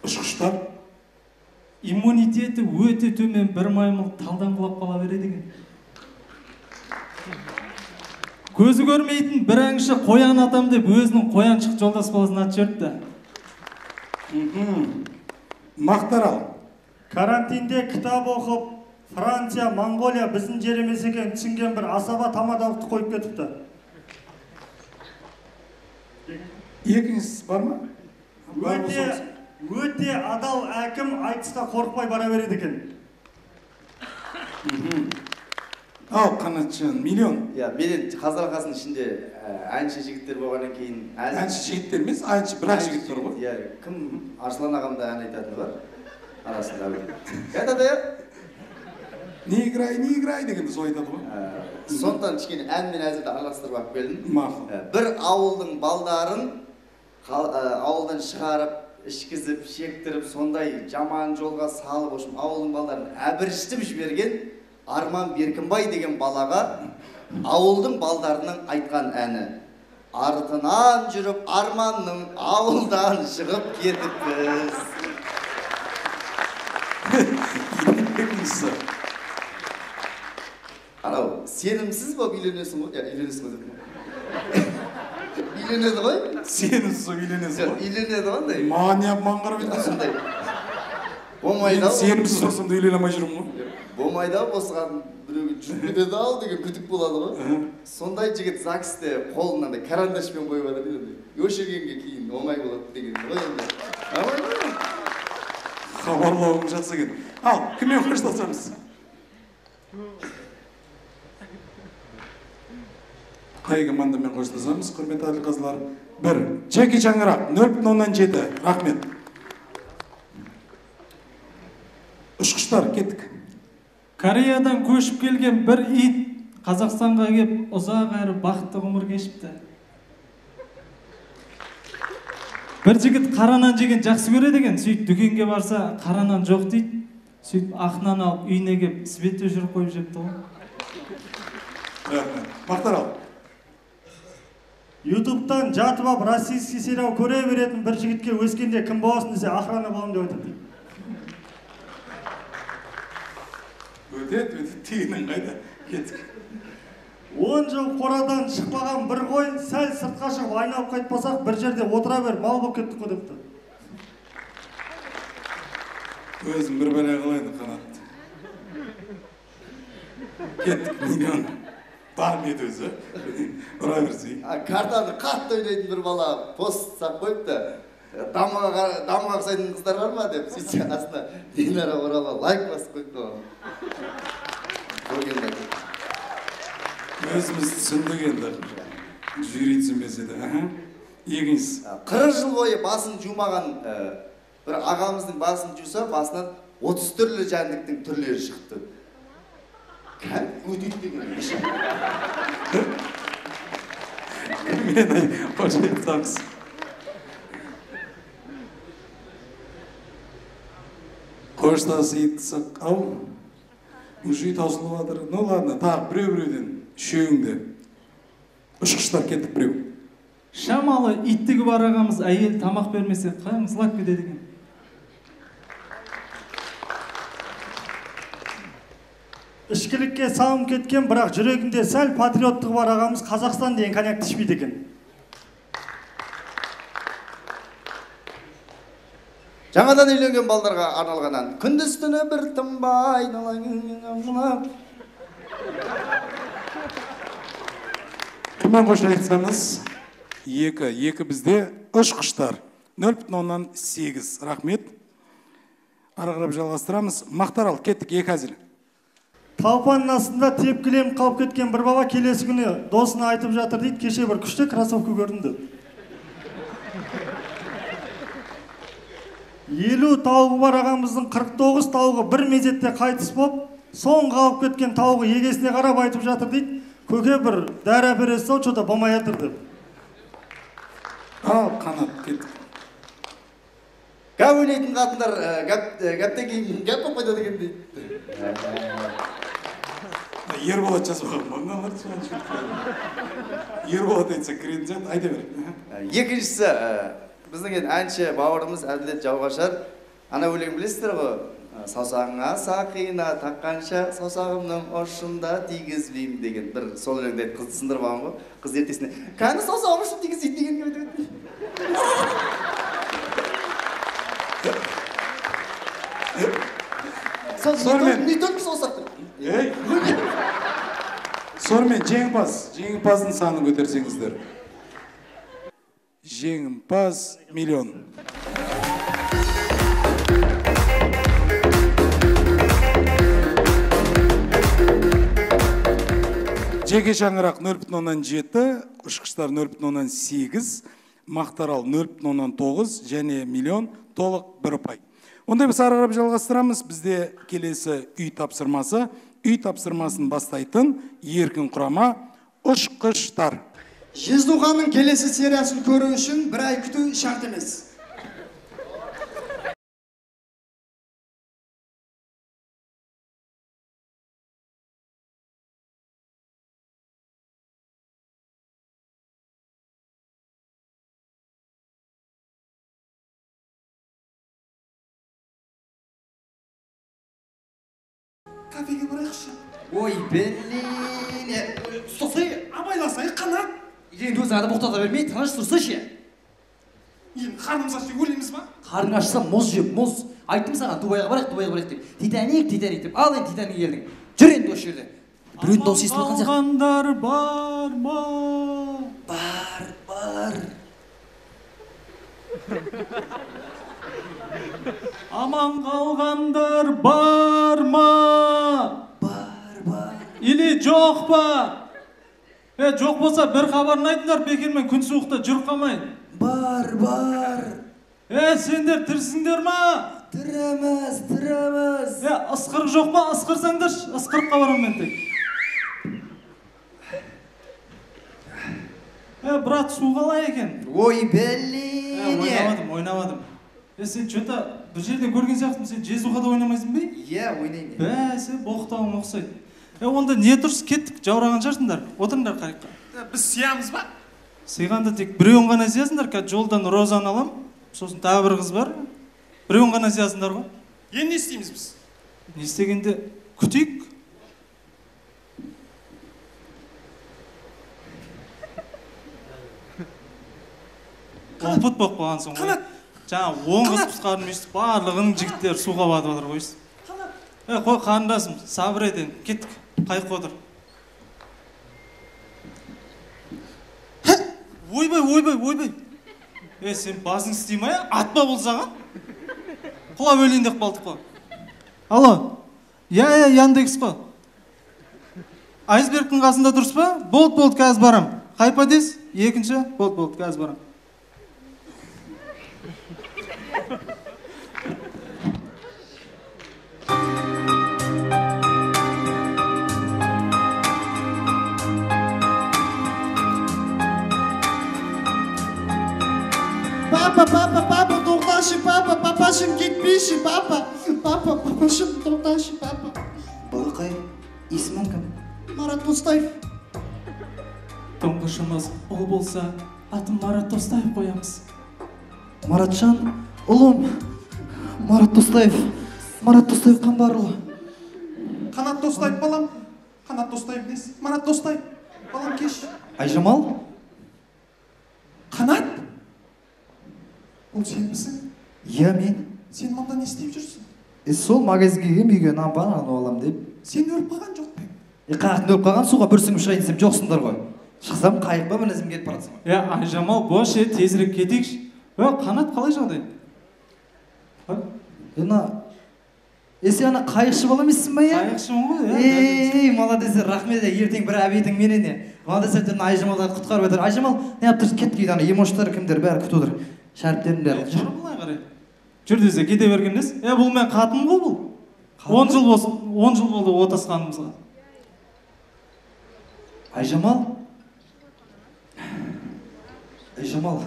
Ұшқыштар. Иммунитеті өте төмен бір маймыл талдан құлап қала береді екен. Көзі көрмейтін бір аңшы қоян атам деп өзінің қояншық жолдас баласын атып жіберіпті. Мақтарал. Карантинде кітап оқып, Франция, Монғолия біздің жер емес екенін түсінген бір асаба тамадалықты қойып кетіпті. Екіншісі бар ма? Өте адал әкім айтысқа қорықпай бара береді екен. Ал, Қанатжан, миллион. Иә, менен қазір арқасының ішінде әнші жігіттер болғаннан кейін... Әнші жігіттер емес, әнші бірақ жігіттер ғой. Иә, кім Арслан ағам да ән айтатыны бар арасында. Это да. Не играй, не играй дегенді сол айтады ғой. Сондықтан кішкене ән мен әзілді араластырып алып келдім. Мақұл. Бір ауылдың балдарын ауылдан шығарып, ішкізіп, шектіріп, сондай жаман жолға салып, общем, ауылдың балдарын әбіріштіп жіберген Арман Беркінбай деген балаға ауылдың балдарының айтқан әні. Артынан жүріп Арманның ауылдан шығып кетіппіз. Екіншісі. Анау, сенімсіз болып үйленесің ғой? Үйленесің ғой деп. Үйленеді ғой? Сенімсіз болып үйленесің ғой? Үйленеді ғой андай. Маған неғып маған қарап айтасың? Сондай. Болмайды ау. Сенімсіз болсам да үйлене алмай жүрмін ғой. Болмайды ау, осыған біреуге жүріп кетеді ау деген күдік болады ғой. Сондай жігіт ЗАГСте қолын андай карандашпен қойып жатыр дейді. Өшіргенге кейін оңай болады деген ғой енді. Хабарлауың жақсы екен. Ал, кіммен қоштасамыз? Қай командамен қоштасамыз, құрметті әділқазылар? 1. Джеки Чаңырақ, 0,7. Рахмет. Ұшқыштар, кеттік. Кореядан көшіп келген бір ит Қазақстанға кеп ұзақ әрі бақытты ғұмыр кешіпті. Бір жігіт қара нан жеген жақсы көреді екен, сөйтіп дүкенге барса қара нан жоқ дейді. Сөйтіп ақ нан алып үйіне кеп свет өшіріп қойып жепті ғой. Рахмет. Мақтарал. Ютубтан жатып алып российский сериал көре беретін бір жігітке өскенде кім боласың десе охрана боламын деп айтады. Өтет, өтет, тегінің қайда? Кеттік. 10 жыл қорадан шықпаған бір қой, сәл сыртқа шығып айналып қайтпасақ, бір жерде отыра бер, мал болып кеттік қой депті. Өзім бір бәле қылайын, Қанат. Кеттік, миллион. Бар ма еді өзі? Ұра берсей. Картаны қатты ойнайтын бір бала пост сап қойыпты. Дамыға ұқсайтын қыздар бар ма деп, сөйтсе астына Динара Оралова лайк басып қойыпты оған. Өзіміз түсіндік енді. Жюри түсінбесе де. Екіншісі. 40 жыл бойы басын жумаған бір ағамыздың басын жуса, басынан 30 түрлі жәндіктің түрлері шықты. Кәдімгі өтейді деген. Мен қош айтсамыз. Қоштасып ау, уже таусылып жатыр. Ну ладно, тағы біреу-біреуден, үшеуіңді. Ұшқыштар, кеттік біреу. Шамалы иттігі бар ағамыз әйел тамақ бермесе қаңсылап кетеді екен. Ішкілікке салым кеткен, бірақ жүрегінде сәл патриоттығы бар ағамыз Қазақстан деген коньякты ішпейді екен. Жаңадан үйленген балдарға арналған ән. Күндіз түні бір тынбай. Кіммен қош айтсаңыз? 2 бізде ұшқыштар. 0,8. Рахмет. Ары қарап жалғастырамыз. Мақтарал, кеттік, 2 әзіл. Талпанның астында тепкіленіп қалып кеткен бір бала келесі күні досына айтып жатыр дейді, кеше бір күшті кроссовка көрдім деп. 50 тауығы бар ағамыздың 49 тауығы бір мезетте қайтыс болып, соңғы қалып кеткен тауығы егесіне қарап айтып жатыр дейді. Көке бір дәрі әпересіз ау, что-то болмай жатыр деп. Ал, Қанат, кеттік. Гәп ойнайтын қатындар гәптен кейін гәп болып қайтады екен дейді. Ерболат жазбаған ба? Мыналарды Ерболат айтса кіретін сияқты, айта бер. Екіншісі, біздің енді әнші бауырымыз Әділет Жауғашар. Ана өлең білесіздер ғой? Саусағыңа сақина таққанша саусағымның ұшында тигізбеймін деген бір сол өлеңді айтып қызды сындырып алған ғой. Қыз ертесіне кәні саусағым ұшын тигізбейді деген өтіп. Не только саусақ деп. Сонымен жеңімпаз, жеңімпаздың санын көтерсеңіздер. Жеңімпаз миллион. Жеке шаңырақ 0,7, ұшқыштар 0,8, Мақтарал 0,9 және миллион толық бір ұпай. Ондай біз ары қарап жалғастырамыз. Бізде келесі үй тапсырмасы. Үй тапсырмасын бастайтын еркін құрама ұшқыштар. Жездуғанның келесі сериясын көру үшін бір ай күту шарт емес. Кафеге барайықшы. Ой, блин. Ұстасай, абайласай, Қанат. Енді өзі адам тоқтата бермей, тыныш тұрсайшы. Енді қарнымыз ашса өлеміз ба? Қарның ашса мұз жеп, мұз. Айттым саған, Дубайға барайық, Дубайға барайық деп. Титаник, Титаник деп. Ал енді Титаник келдің. Жүр енді осы жерде. Біреудің дауысы естіліп жатқан сияқты. Аман бар ма? Бар, бар. Аман қалғандар бар ма? Бар, бар. Или жоқ па? Жоқ болса бір хабарын айтыңдар, бекермен күн суықта жүріп қалмайын. Бар, бар. Сендер тірісіңдер ма? Тіріміз, тіріміз. Ысқырық жоқ па? Ысқырсаңдаршы, ысқырыққа барамын мен тек. Брат, су қалай екен? Ой, блин. Ойнамадым, ойнамадым. Сен что-то бір жерден көрген сияқтымын, сен жезуғада ойнамайсың бе? Иә, ойнаймын. Бәсе, боқтауым ұқсайды. Онда не тұрс, кеттік, жаураған шығарсыңдар. Отырыңдар қайыққа. Біз сиямыз ба? Сыйғанда тек біреуін ғана сиясыңдар, қазір жолдан Розаны алам, сосын тағы бір қыз бар. Біреуін ғана сиясыңдар ғой. Енді не істейміз біз? Не істегенде күтейік. Опыт болып қалғансың ғой. Жаңа 10 қыз құтқардым өйстіп, барлығының жігіттері суға батып жатыр ғой өйстіп. Қой, қарындасым, сабыр ет енді, кеттік, қайыққа отыр. Ойбай, ойбай, ойбай. Сен басың істей ма, атпа бұл саған? Құлап өлейін деп қалдық қой. Алло, иә, Яндекс қой. Айсбергтің қасында дұрыс па? Болды, болды, қазір барам. Қай подъезд? Екінші, болды, болды, қазір барам. Папа, папа, папа, тоқташы, папа, папашым кетпеші, папа, папа, папашым, тоқташы, папа. Балақай, есімің кім? Марат Достаев. Тұңғышымыз ұл болса, атын Марат Достаев қоямыз. Маратжан, ұлым, Марат Достаев, Марат Достаев Қамбарұлы. Қанат Достаев, балам, Қанат Достаев несі? Марат Достаев, балам кеш. Айжамал? Қанат? Бұл сен місің? Иә, мен. Сен мұнда не істеп жүрсің? Сол магазинге келгем, үйге нан бар, аны алам деп. Сен өліп қалған жоқ па? Қаяқтан өліп қалған, суға бір сүңгіп шығайын десем, жоқсыңдар ғой. Шықсам, қайық па, бір ізім кетіп баратсың ғой. Айжамал, бош, тезірек кетейікші. Қанат, қалай жағдай? Сен ана қайықшы бала емессің ба, иә? Қайықшымын ғой, иә. Молодец, рахмет, ертең бір обедің менен. Молодец, Айжамалды құтқарып жатыр. Айжамал, не алып тұрсың, кеттік үйде, ана емоштар кімдер, бәрі күтіп отыр. Шәріптердің бәрі. Жүр былай қарай. Жүр десе кете берген емес. Бұл мен қатыным ғой бұл. 10 жыл болсын, 10 жыл болды отасқанымызға. Айжамал? Айжамал,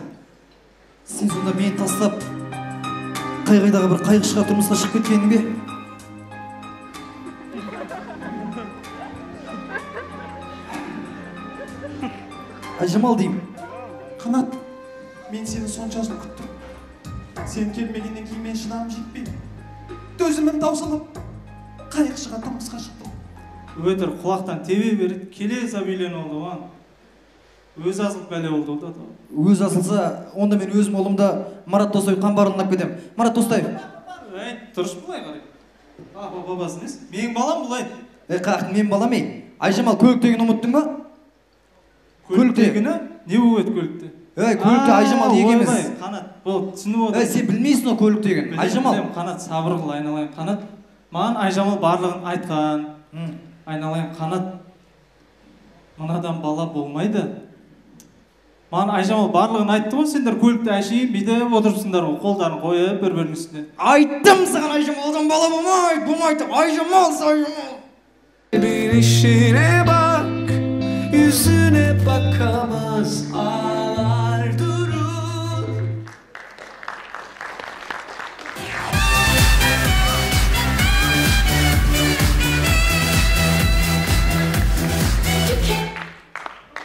сен сонда мені тастап, қай-қайдағы бір қайықшыға тұрмысқа шығып кеткенің бе? Айжамал деймін. Қанат, мен сені сонша жыл күттім. Сен келмегеннен кейін мен шыдамым жетпей, төзімім таусылып, қайықшыға тұрмысқа шықтым. Өтір құлақтан тебе береді, келе сап үйленіп алды оған. Өзі асылып бәле болды ол да. Өзі асылса, онда мен өзім ұлымды Марат Досаев қамбарынан алып кетемін. Марат Досаев. Әй, дұрыс былай қарай. Бабасы несі? Менің балам бұлай. Қақ, мен балам ей. Айжамал, көлік дегенін ұмыттың ба? Көлік дегені? Не болып еді көлікте? Ей, көлікте Айжамал екеуміз. Қанат, болды, түсініп отырмын. Ей, сен білмейсің ғой көлік деген. Айжамал. Қанат, сабыр қыл, айналайын, Қанат. Маған Айжамал барлығын айтқан. Айналайын, Қанат. Мынадан бала болмайды. Маған Айжамал барлығын айтты ғой, сендер көлікте әшейін бүйтіп отырыпсыңдар ғой, қолдарын қойып бір-бірінің үстіне. Айттым саған, Айжамалдан бала болмайды, болмайды. Айжамал, Айжамал. Bir işine bak, yüzüne bakamaz, ağlar durur.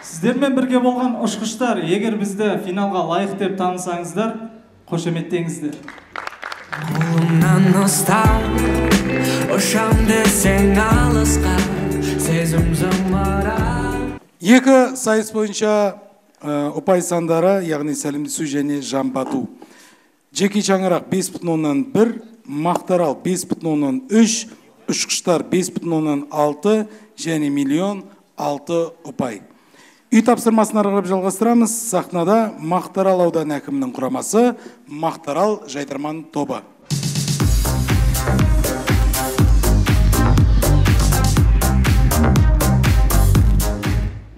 Сіздермен бірге болған ұшқыштар, егер бізді финалға лайық деп танысаңыздар, қошеметтеңіздер. Қолымнан ұстап, ұшам десең алысқа, сезім зымырап. Екі сайыс бойынша ұпай сандары, яғни сәлемдесу және жамбату. Жеке шаңырақ 5,1, Мақтарал 5,3, ұшқыштар 5,6 және миллион 6 ұпай. Үй тапсырмасын ары қарап жалғастырамыз. Сахнада Мақтарал ауданы әкімінің құрамасы, Мақтарал жайдарман тобы.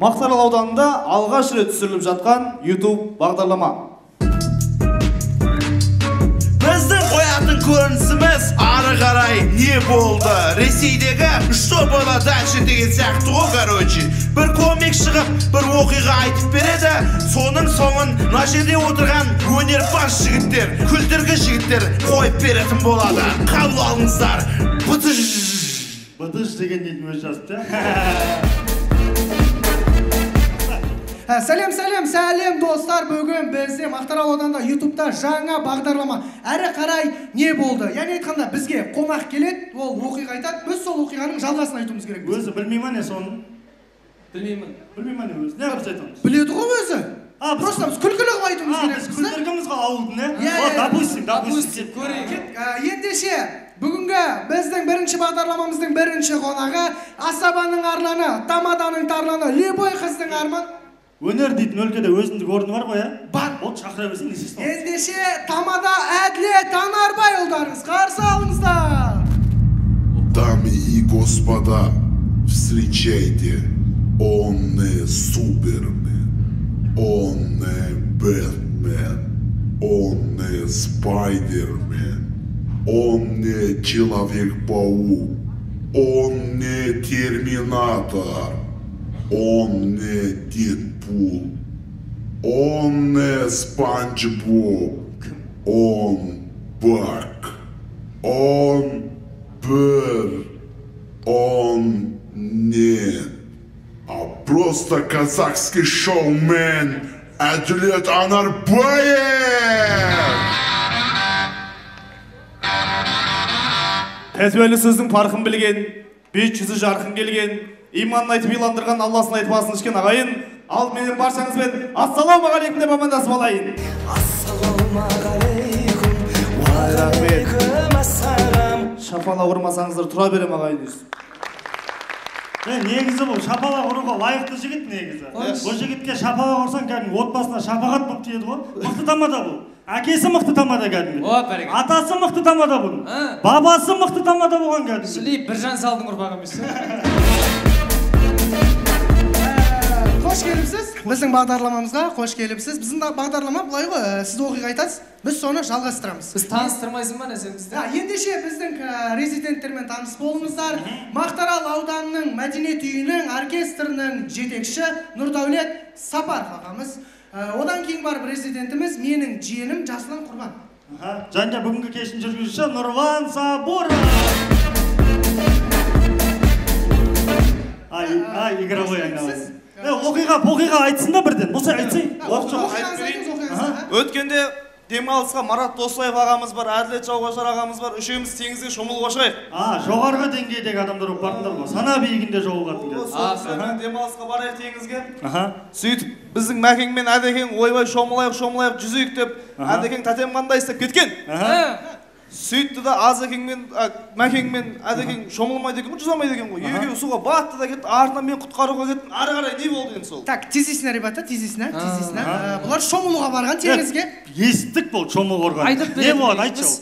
Мақтарал ауданында алғаш рет түсіріліп жатқан YouTube бағдарлама. Біздің қоятын көрінісіміз ары қарай не болды? Ресейдегі что было дальше деген сияқты ғой, короче. Бір комик шығып, бір оқиға айтып береді, соның соңын мына жерде отырған өнерпаз жігіттер, күлдіргі жігіттер қойып беретін болады. Қабыл алыңыздар. Быдыж. Быдыж деген дейтін өзі жазыпты. Сәлем, сәлем, сәлем достар. Бүгін бізде Мақтарал ауданында YouTube'та жаңа бағдарлама. Әрі қарай не болды? Яғни айтқанда бізге қонақ келеді, ол оқиға айтады, біз сол оқиғаның жалғасын айтуымыз керек. Өзі білмей ма не соны? Білмеймін. Білмей ма не өзі? Не қылып айтамыз? Біледі ғой өзі. Просто біз күлкілі қылып айтуымыз керек. Біз күлдіргіміз ғой ауылдың, не? Допустим, допустим. Көрейік. Ендеше, бүгінгі біздің бірінші бағдарламамыздың бірінші қонағы Асабаның арланы, Тамаданың тарланы, любой қыздың арман. Өнер дейтін өлкеде өзіндік орны бар ғой, ә? Бар. Ол шақыра берсең не істейсің? Ендеше Тамада Әділет Анарбай ұлдарыңыз, қарсы алыңыздар. Дамы и господа, встречайте, он не Супермен, он не Бэтмен, он не Спайдермен, он не Человек-паук, он не Терминатор, он не Дедпул, он не Спанч Боб, он Бак, он Бер, он нет, а просто казахский шоумен Әділет Анарбаев! Тәтуәлі сөздің парқын білген, бет жүзі жарқын келген, иманын айтып иландырған, Алласын айтып асын ішкен ағайын, ал менің баршаңызбен ассалаумағалейкум деп амандасып алайын. Ассалаумағалейкум, уағалейкум ассалам. Шапалақ ұрмасаңыздар тұра берем ағайын өстіп. Негізі бұл шапалақ ұруға лайықты жігіт негізі. Бұл жігітке шапалақ ұрсаң кәдімгі отбасына шапағат болып тиеді ғой. Мықты тамада бұл. Әкесі мықты тамада кәдімгі. Атасы мықты тамада бұның. Бабасы мықты тамада болған кәдімгі. Шіли Біржан салдың ұрпағы емес. Қош келіпсіз біздің бағдарламамызға, қош келіпсіз. Біздің бағдарлама былай ғой, сіз оқиға айтасыз, біз соны жалғастырамыз. Біз таныстырмайсың ба, не сен бізді? Ендеше біздің резиденттермен таныс болыңыздар. Мақтарал ауданының мәдениет үйінің оркестрінің жетекші Нұрдәулет Сапаров ағамыз. Одан кейін барып резидентіміз менің жиенім Жасұлан Құрбан. Және бүгінгі кештің жүргізушісі Нұрлан Сабуров. Ай, игровой айналайын. Оқиға айтсын да бірден. Болса айтсай. Өткенде демалысқа Марат Досаев ағамыз бар, Әділет Жауғашар ағамыз бар, үшеуміз теңізге шомылуға шығайық. Жоғарғы деңгейдегі адамдар болып бардыңдар ғой. Сана биігінде жолығатын. Сол демалысқа барайық теңізге. Сөйтіп біздің Мәкең мен Әдекең ойбай шомылайық, шомылайық, жүзейік деп, Әдекең тәтем қандай істеп кеткен. Сөйтті да Азекең мен Мәкең мен Әдекең шомылмайды екен ғой, жүзе алмайды екен ғой. Екеуі суға батты да кетті, артынан мен құтқаруға кеттім. Ары қарай не болды енді сол? Так, тезисіне, ребята, тезисіне, тезисіне. Бұлар шомылуға барған теңізге. Естік болды шомылуға барған. Не болады, айтшы ол.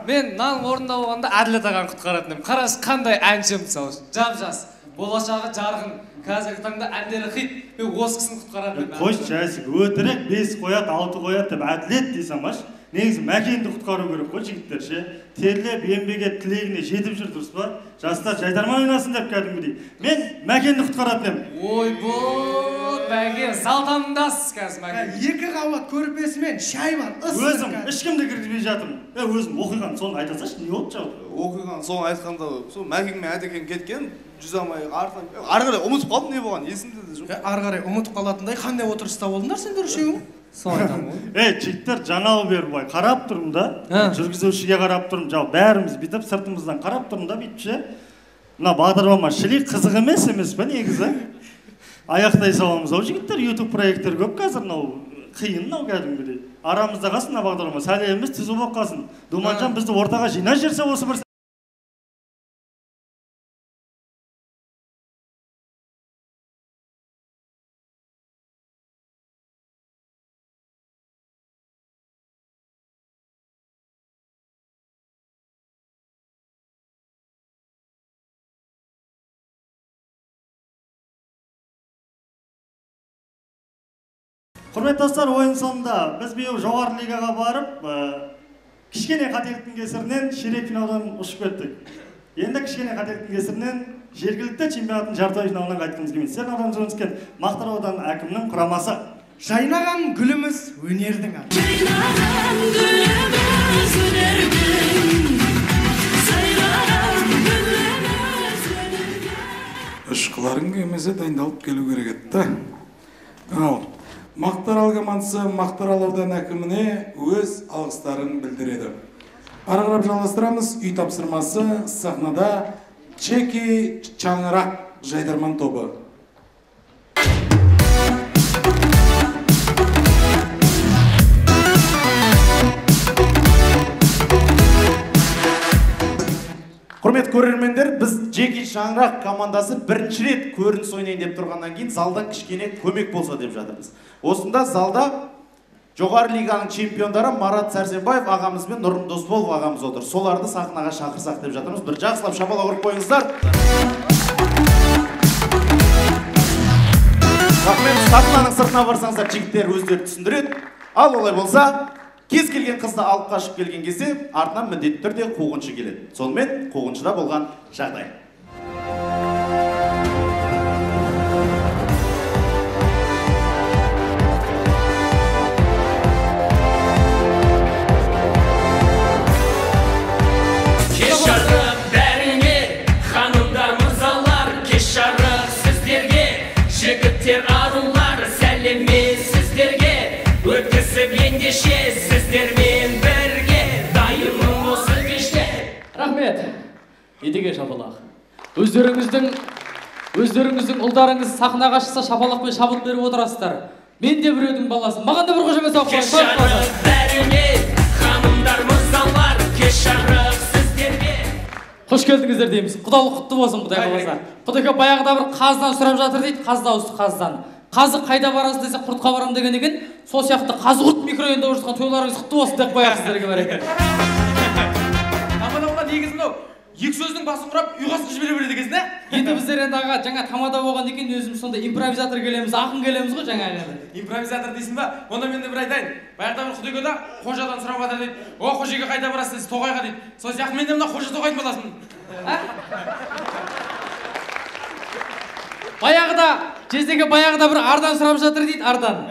Мен мынаның орнында болғанда Әділет ағаны құтқаратын едім. Қарашы, қандай әнші мысалы, жап-жас, болашағы жарқын, қазіргі таңда әндері хит, мен осы кісіні құтқаратын едім. Қойшы, Жасик, өтірік 5 қояды, 6 қояды деп Әділет дейсің баш. Негізі Мәкеңді құтқару керек қой жігіттер ше. Терлеп, еңбек етіп, тілегіне жетіп жүр, дұрыс па? Жастар жайдарман ойнасын деп кәдімгідей. Мен Мәкеңді құтқаратын едім. Ойбой, Мәке, салтандасыз қазір Мәке. Екі қабат көрпесімен шай бар, ыстық. Өзім ешкімді кіргізбей жатырмын. Өзім оқиғаны соны айта салшы, не болды жалпы? Оқиғаны соны айтқанда, сол Мәкең мен Әдекең кеткен, жүзе алмай артынан ары қарай ұмытып қалдым, не болған есімде де жоқ. Ары қарай ұмытып қалатындай қандай отырыста болдыңдар сендер үшеуің? Сол айтамын ғой. Жігіттер, жаңалы бері былай қарап тұрмын да, жүргізушіге қарап тұрмын, жалпы бәріміз бүйтіп сыртымыздан қарап тұрмын да бүйтіп ше. Мына бағдарлама шіли қызық емес емес па негізі? Аяқтай саламыз ау жігіттер, YouTube проекттер көп қазір, мынау қиын мынау кәдімгідей. Арамызда қалсын мына бағдарлама, сәлеміміз түзу болып қалсын. Думанжан бізді ортаға жинай жіберсе осы бір. Құрметті достар, ойын соңында біз биыл жоғары лигаға барып, кішкене қателіктің кесірінен ширек финалдан ұшып кеттік. Енді кішкене қателіктің кесірінен жергілікті чемпионаттың жартылай финалынан қайтқымыз келмейді. Сіздердің назарыңызға түскен Мақтаарал ауданы әкімінің құрамасы. Жайнаған гүліміз өнердің аты. Жайнаған гүліміз өнердің, сайраған гүліміз өнердің. Ұшқыларың келмесе дайындалып келу керек еді да. Ал Мақтаарал командасы Мақтаарал ауданы әкіміне өз алғыстарын білдіреді. Ары қарап жалғастырамыз. Үй тапсырмасы сахнада Чеки Чаңырақ жайдарман тобы. Құрметті көрермендер, біз Джеки Шаңырақ командасы бірінші рет көрініс ойнайын деп тұрғаннан кейін залдан кішкене көмек болса деп жатырмыз. Осында залда жоғары лиганың чемпиондары Марат Сәрсенбаев ағамыз бен Нұрым Досболов ағамыз отыр. Соларды сахнаға шақырсақ деп жатырмыз. Бір жақсылап шапалақ ұрып қойыңыздар. Рахмет, сахнаның сыртына барсаңыздар жігіттер өздері түсіндіреді. Ал олай болса, кез келген қызды алып қашып келген кезде артынан міндетті түрде қуғыншы келеді. Сонымен қуғыншыда болған жағдай. Кеш жарық бәріңе, ханымдар, мырзалар, кеш жарық сіздерге, жігіттер, арулар, сәлеметсіздерге, өткізіп ендеше сіздермен бірге, дайынмын осы кеште. Рахмет. Едіге шапалақ. Өздеріңіздің ұлдарыңыз сахнаға шықса шапалақпен шабыт беріп отырасыздар. Мен де біреудің баласы. Маған да бір қошемет соғып Кеш қойыңыз. жарық бәріңе, ханымдар, мырзалар, кеш жарық сіздерге. Қош келдіңіздер дейміз. Құдалық құтты болсын, Құдай қаласа. Құдайға баяғыда бір қазыдан сұрап жатыр дейді, қаз дауысты қазыдан. Қазы қайда барасың десе, құртқа барам деген екен. Сол сияқты қазы құрт микрорайонда болып жатқан тойларыңыз құтты болсын деп қояйық сіздерге бәрекелді. Аман алла, негізі мынау Екі сөздің басын құрап, ұйғасып жібере береді екенсің, ә? Енді біздер енді аға жаңа тамада болған екен, өзіміз сондай импровизатор келеміз, ақын келеміз ғой жаңа енді. Импровизатор дейсің ба? Онда мен де бір айтайын. Баяғыда бір Құдекеде қожадан сұрап жатыр дейді. О, қожеге қайда барасыз десе, тоғайға дейді. Сол сияқты мен де мына қожа тоғайдың баласымын. Баяғыда, жездеге баяғыда бір ардан сұрап жатыр дейді, ардан.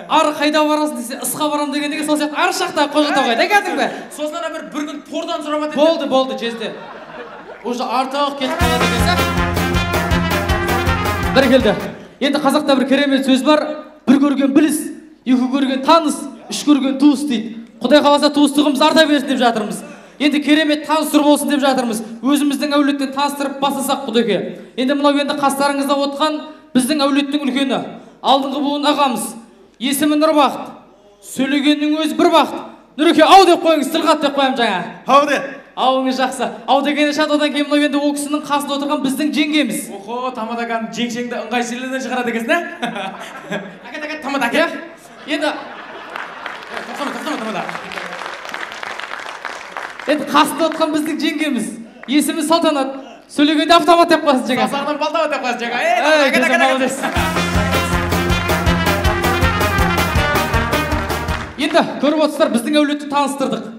Ар қайда барасың десе, ысқа барам деген деген сол сияқты ар жақта қожа тоғайда кәдімгі бе? Сосын ана бір күн тордан сұрап жатыр. Болды, болды, жезде. Уже артық кетіп қалады екен, сә? Бір келді. Енді қазақта бір керемет сөз бар. Бір көрген біліс, екі көрген таныс, үш көрген туыс дейді. Құдай қаласа туыстығымыз арта берсін деп жатырмыз. Енді керемет таныстыру болсын деп жатырмыз. Өзіміздің әулеттен таныстырып бастасақ Құдеке. Енді мынау енді қастарыңызда отқан біздің әулеттің үлкені, алдыңғы буын ағамыз. Есімі Нұрбақыт. Сөйлегеннің өзі бір бақыт. Нұреке, ау деп қойыңыз, тіл қат деп қоямын жаңа. Ау де. Ауыңыз жақсы. Ау дегені шат, одан кейін мынау енді ол кісінің қасында отырған біздің жеңгеміз. Охо, тамада кәдімгі жеңшеңді ыңғай жерлерден шығарады екенсің, ә? Әкет, әкет, тамада, әкет. Енді тоқтама, тоқтама, тамада. Енді қасында отырған біздің жеңгеміз. Есімі Салтанат. Сөйлегенде автомат деп қоясың жаңа. Саусағынан балтамат деп қоясың жаңа. Ей, әкет, молодец. Енді көріп отырсыздар, біздің әулетті таныстырдық.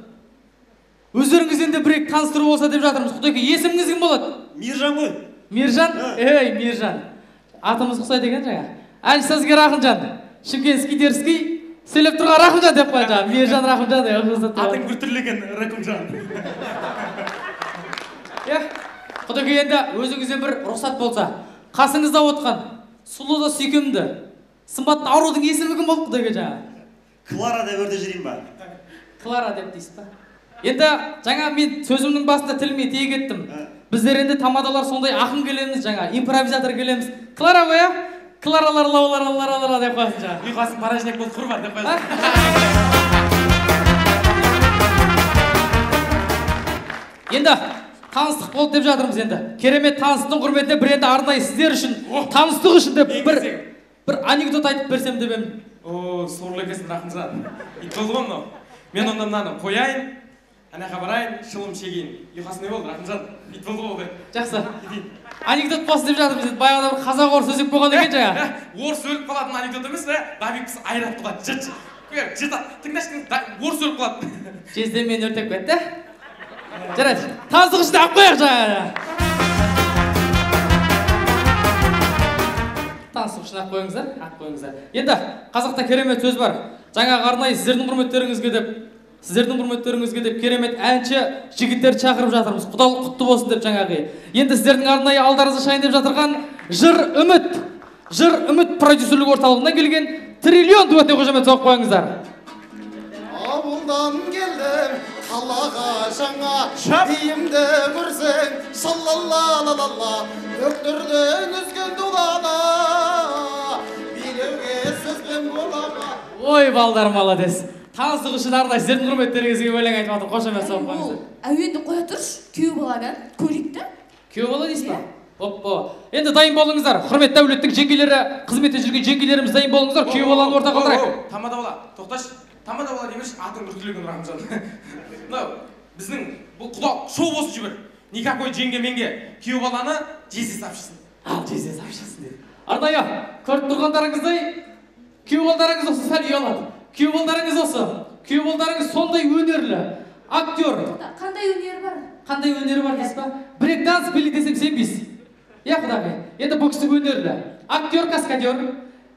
Өздеріңіз енді бір екі таныстыру болса деп жатырмыз. Құдеке, есіміңіз кім болады? Миржан ғой. Миржан? Ей, Миржан. Атымыз ұқсайды екен жаңа. Әнші сазгер Рахымжан. Шымкентский дерзкий сөйлеп тұрған Рахымжан деп қояды жаңа. Миржан Рахымжан деп. Атың біртүрлі екен, Рахымжан. Иә. Құдеке, енді өзіңізден бір рұқсат болса, қасыңызда отқан сұлу да сүйкімді, сымбатты арудың есімі кім болды Құдеке жаңа? Клара деп өрде жүрейін ба? Клара деп дейсіз ба? Енді жаңа мен сөзімнің басында тіліме тие кеттім. Біздер енді тамадалар сондай ақын келеміз жаңа, импровизатор келеміз. Клара ғой, ә? Кларалар, лаулар, ларалар деп қоясың жаңа. Ұйқасын порожняк болды, құр бар деп қоясың. Енді таныстық болды деп жатырмыз енді. Керемет таныстықтың құрметіне бір енді арнайы сіздер үшін, таныстық үшін деп бір анекдот айтып берсем деп едім. О, сорлы екенсің, Рахымжан. Ит болды ғой мынау. Мен онда мынаны қояйын, анақа барайын, шылым шегейін. Ұйқасы не болды, Рахымжан? Ит болды ғой ол. Жақсы. Анекдот болсын деп жатырмыз енді. Баяғыда бір қазақ орыс өсек болған екен жаңа. Орыс өліп қалатын анекдот емес пе? Давид біз айрат қалады. Жыт. Жыт. Тыңдашы, орыс өліп қалады. Жезден мені өртеп кетті. Жарайды. Таныстық үшін алып қояйық жаңа. Таныстық үшін ақ қойыңыздар, ақ қойыңыздар. Енді қазақта керемет сөз бар. Жаңағы арнайы сіздердің құрметтеріңізге деп, сіздердің құрметтеріңізге деп керемет әнші жігіттерді шақырып жатырмыз. Құдалық құтты болсын деп жаңағы. Енді сіздердің арнайы алдарыңызда шайын деп жатырған Жыр Үміт, Жыр Үміт продюсерлік орталығынан келген Триллион дуэтіне қошемет соғып қойыңыздар. Ауылдан келдім қалаға жаңа, үйімді көрсең, шалалалалала, көктірден үзген дулана, билеуге сөзбен бола ма? Ой, балдар, молодец. Таныстық үшін арнайы сіздердің құрметтеріңізге өлең айтып жатыр. Қошемет соғып қойыңыздар. Әуенді қоя тұршы, күйеу баладан көрейік та. Күйеу бала дейсіз ба? Оппа. Енді дайын болыңыздар. Құрметті әулеттің жеңгелері, қызметте жүрген жеңгелеріміз дайын болыңыздар. Күйеу баланы ортаға қалдырайық. Тамада бала, тоқташы. Тамада бала демеші, атың біртүрлі екен, Рахымжан. Мынау біздің бұл құда шоу болсын жібер. Никакой жеңге менге күйеу баланы жезде сапшысын. Ал жезде сапшысын деді. Арнайы көріп тұрғандарыңыздай күйеу балдарыңыз осы сәл ұялады. Күйеу балдарыңыз осы. Күйеу балдарыңыз сондай өнерлі актер. Қандай өнері бар? Қандай өнері бар дейсіз ба? Брейк данс билейді десем сенбейсіз. Иә, құдағи. Енді бұл кісі өнерлі. Актер, каскадер,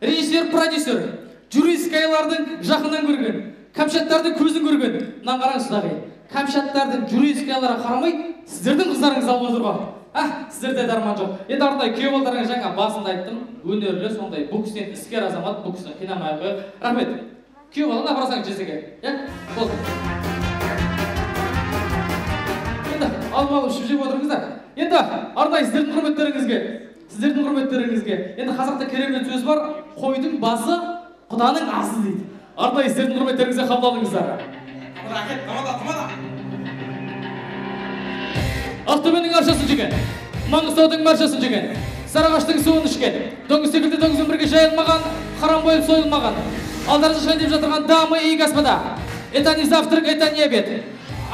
режиссер, продюсер. Журискайлардың жақыннан көрген, кәмшаттардың көзін көрген. Мынаны қараңыз, құдағи. Кәмшаттардың журискайларға қарамай, сіздердің қыздарыңыз алып отыр ғой. Сіздерде дарман жоқ. Енді арнайы күйеу балдарыңыз жаңа басында айттым, өнерлі сондай. Бұл кісі енді іскер азамат, бұл кісіні қинамай ақ қояйық. Рахмет. Күйеу баланы апарсаң жезеге. Иә? Болды. Енді алып алып ішіп жеп отырыңыздар. Енді арнайы сіздердің құрметтеріңізге, сіздердің құрметтеріңізге. Енді қазақта керемет сөз бар, қойдың басы құданың асы дейді. Арнайы сіздердің құрметтеріңізге қабылдаңыздар. Тамада, тамада. Ақтөбенің аршасын жеген, Маңғыстаудың маршасын жеген, Сарыағаштың суын ішкен, доңыз секілді доңызбен бірге жайылмаған, харам бойып сойылмаған. Алдарыңызда шайын деп жатырған дамы и господа. Это не завтрак, это не обед.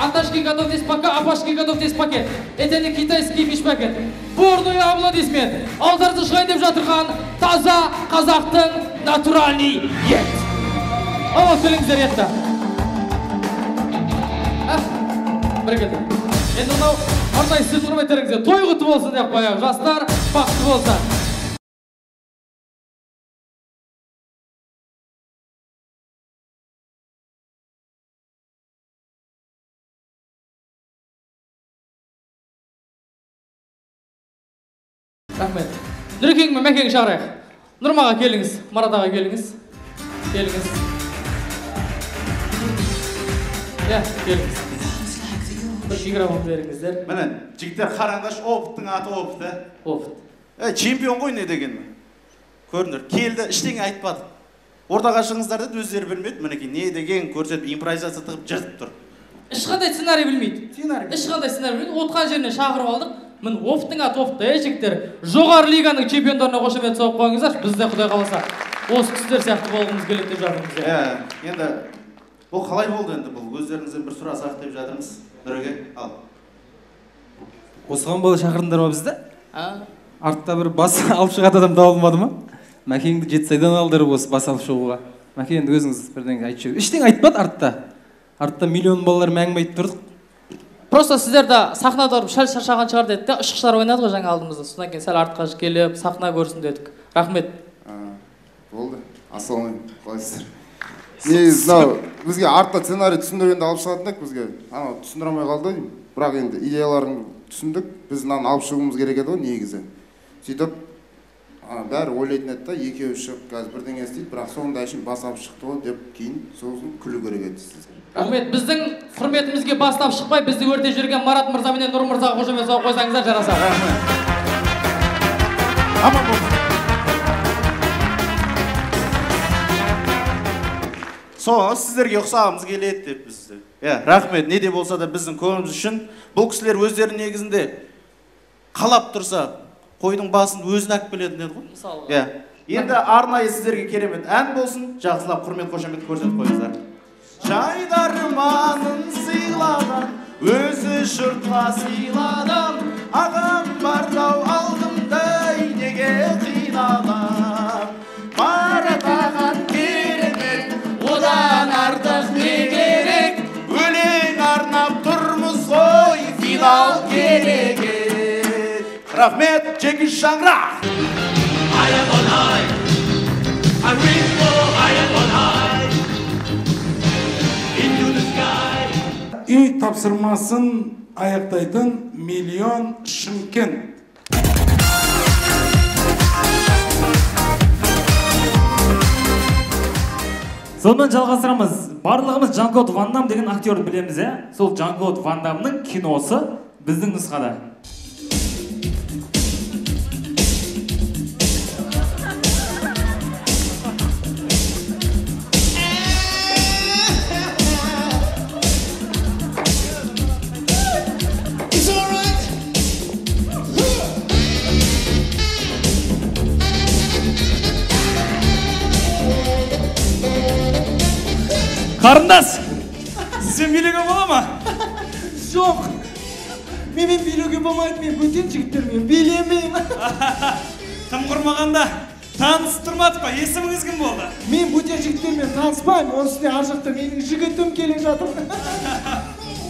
Аташки, готовьтесь пока, апашки, готовьтесь пакет. Это не китайский фиш-пакет. Бурный аплодисмент. Алдарыңызды шығайын деп жатырған таза қазақтың натуральный ет. Ал келіңіздер етті. Бәрекелді. Енді мынау арнайы сіз құрметтеріңізге той құтты болсын деп қояйық. Жастар бақытты болсын. Рахмет. Нұрекең мен Мәкең шақырайық. Нұрмаға келіңіз, Марат аға келіңіз. Келіңіз. Иә, келіңіз. Бір микрофон беріңіздер. Міне, жігіттер қараңдаршы, опыттың аты опыт, ә? Опыт. Чемпион ғой не деген. Көріңдер, келді, ештеңе айтпады. Ортаға шығыңыздар деді, өздері білмеді. Мінекей, не деген көрсетіп, импровизация тығып жыртып тұр. Ешқандай сценарий білмейді. Ешқандай сценарий білмейді. Отқан жеріне шақырып алдық. Мін офтың аты офты, жігіттер. Жоғары лиганың чемпиондарына қошемет соғып қойыңыздаршы. Біз де Құдай қаласа осы кісілер сияқты болғымыз келеді деп жатырмыз. Енді бұл қалай болды енді бұл? Өздеріңізден бір сұрасақ деп жатырмыз. Нұреке, ал. Осыған бола шақырдыңдар ма бізді? Артта бір бас алып шығатын адам табылмады ма? Мәкеңді Жетісайдан алдырып осы бас алып шығуға. Мәке, енді өзіңіз бірдеңе айтып жіберіңіз. Ештеңе айтпады артта. Артта миллион балалармен әңгіме айтып тұрдық. Просто сіздер де сахнада ұрып сәл шаршаған шығар дедік те, ұшқыштар ойнады ғой жаңа алдымызда. Содан кейін сәл артқа келіп сахна көрсін дедік. Рахмет. Болды. Ассалаумағалейкум. Қалайсыздар? Негізі мынау бізге артта сценарий түсіндіргенде алып шығатын едік бізге. Анау түсіндіре алмай қалды. Бірақ енді идеяларын түсіндік. Біз мынаны алып шығуымыз керек еді ғой негізі. Сөйтіп бәрі ойлайтын еді да, екеуі шығып қазір бірдеңе істейді, бірақ соңында әшейін бас алып шықты ғой деп кейін сосын күлу керек еді сіздер. Рахмет. Біздің құрметімізге бастап шықпай, бізді өртеп жүрген Марат мырза менен Нұр мырзаға қошемет соғып қойсаңыздар жарасады. Рахмет. Аман болсын. Соны сіздерге ұқсағымыз келеді деп бізді. Иә, рахмет. Не де болса да біздің көңіліміз үшін бұл кісілер өздері негізінде қалап тұрса, қойдың басын өзін алып келетін еді ғой. Мысалы. Иә. Енді арнайы сіздерге керемет ән болсын, жақсылап құрмет қошемет көрсетіп қойыңыздар. Жайдарманын сыйлаған, өзі жұртқа сыйладым, ағам бардау алдымдай неге қиналам. Марат ағам керемет, одан артық не керек, өлең арнап тұрмыз ғой, финал керек. Рахмет, Жеңіс Шаңырақ. I am on high. I reach for I am on high. Into the sky. Үй тапсырмасын аяқтайтын миллион Шымкент. Сонымен жалғастырамыз. Барлығымыз Жан-Клод Ван Дам деген актерді білеміз, ә? Сол Жан-Клод Ван Дамның киносы біздің нұсқада. Қарындас, сен билеуге бола ма? Жоқ, менімен билеуге болмайды, мен бөтен жігіттермен билемеймін. Тым құрмағанда таныстырмадық па? Есіміңіз кім болды? Мен бөтен жігіттермен таныспаймын, оның үстіне ар жақта менің жігітім келе жатыр.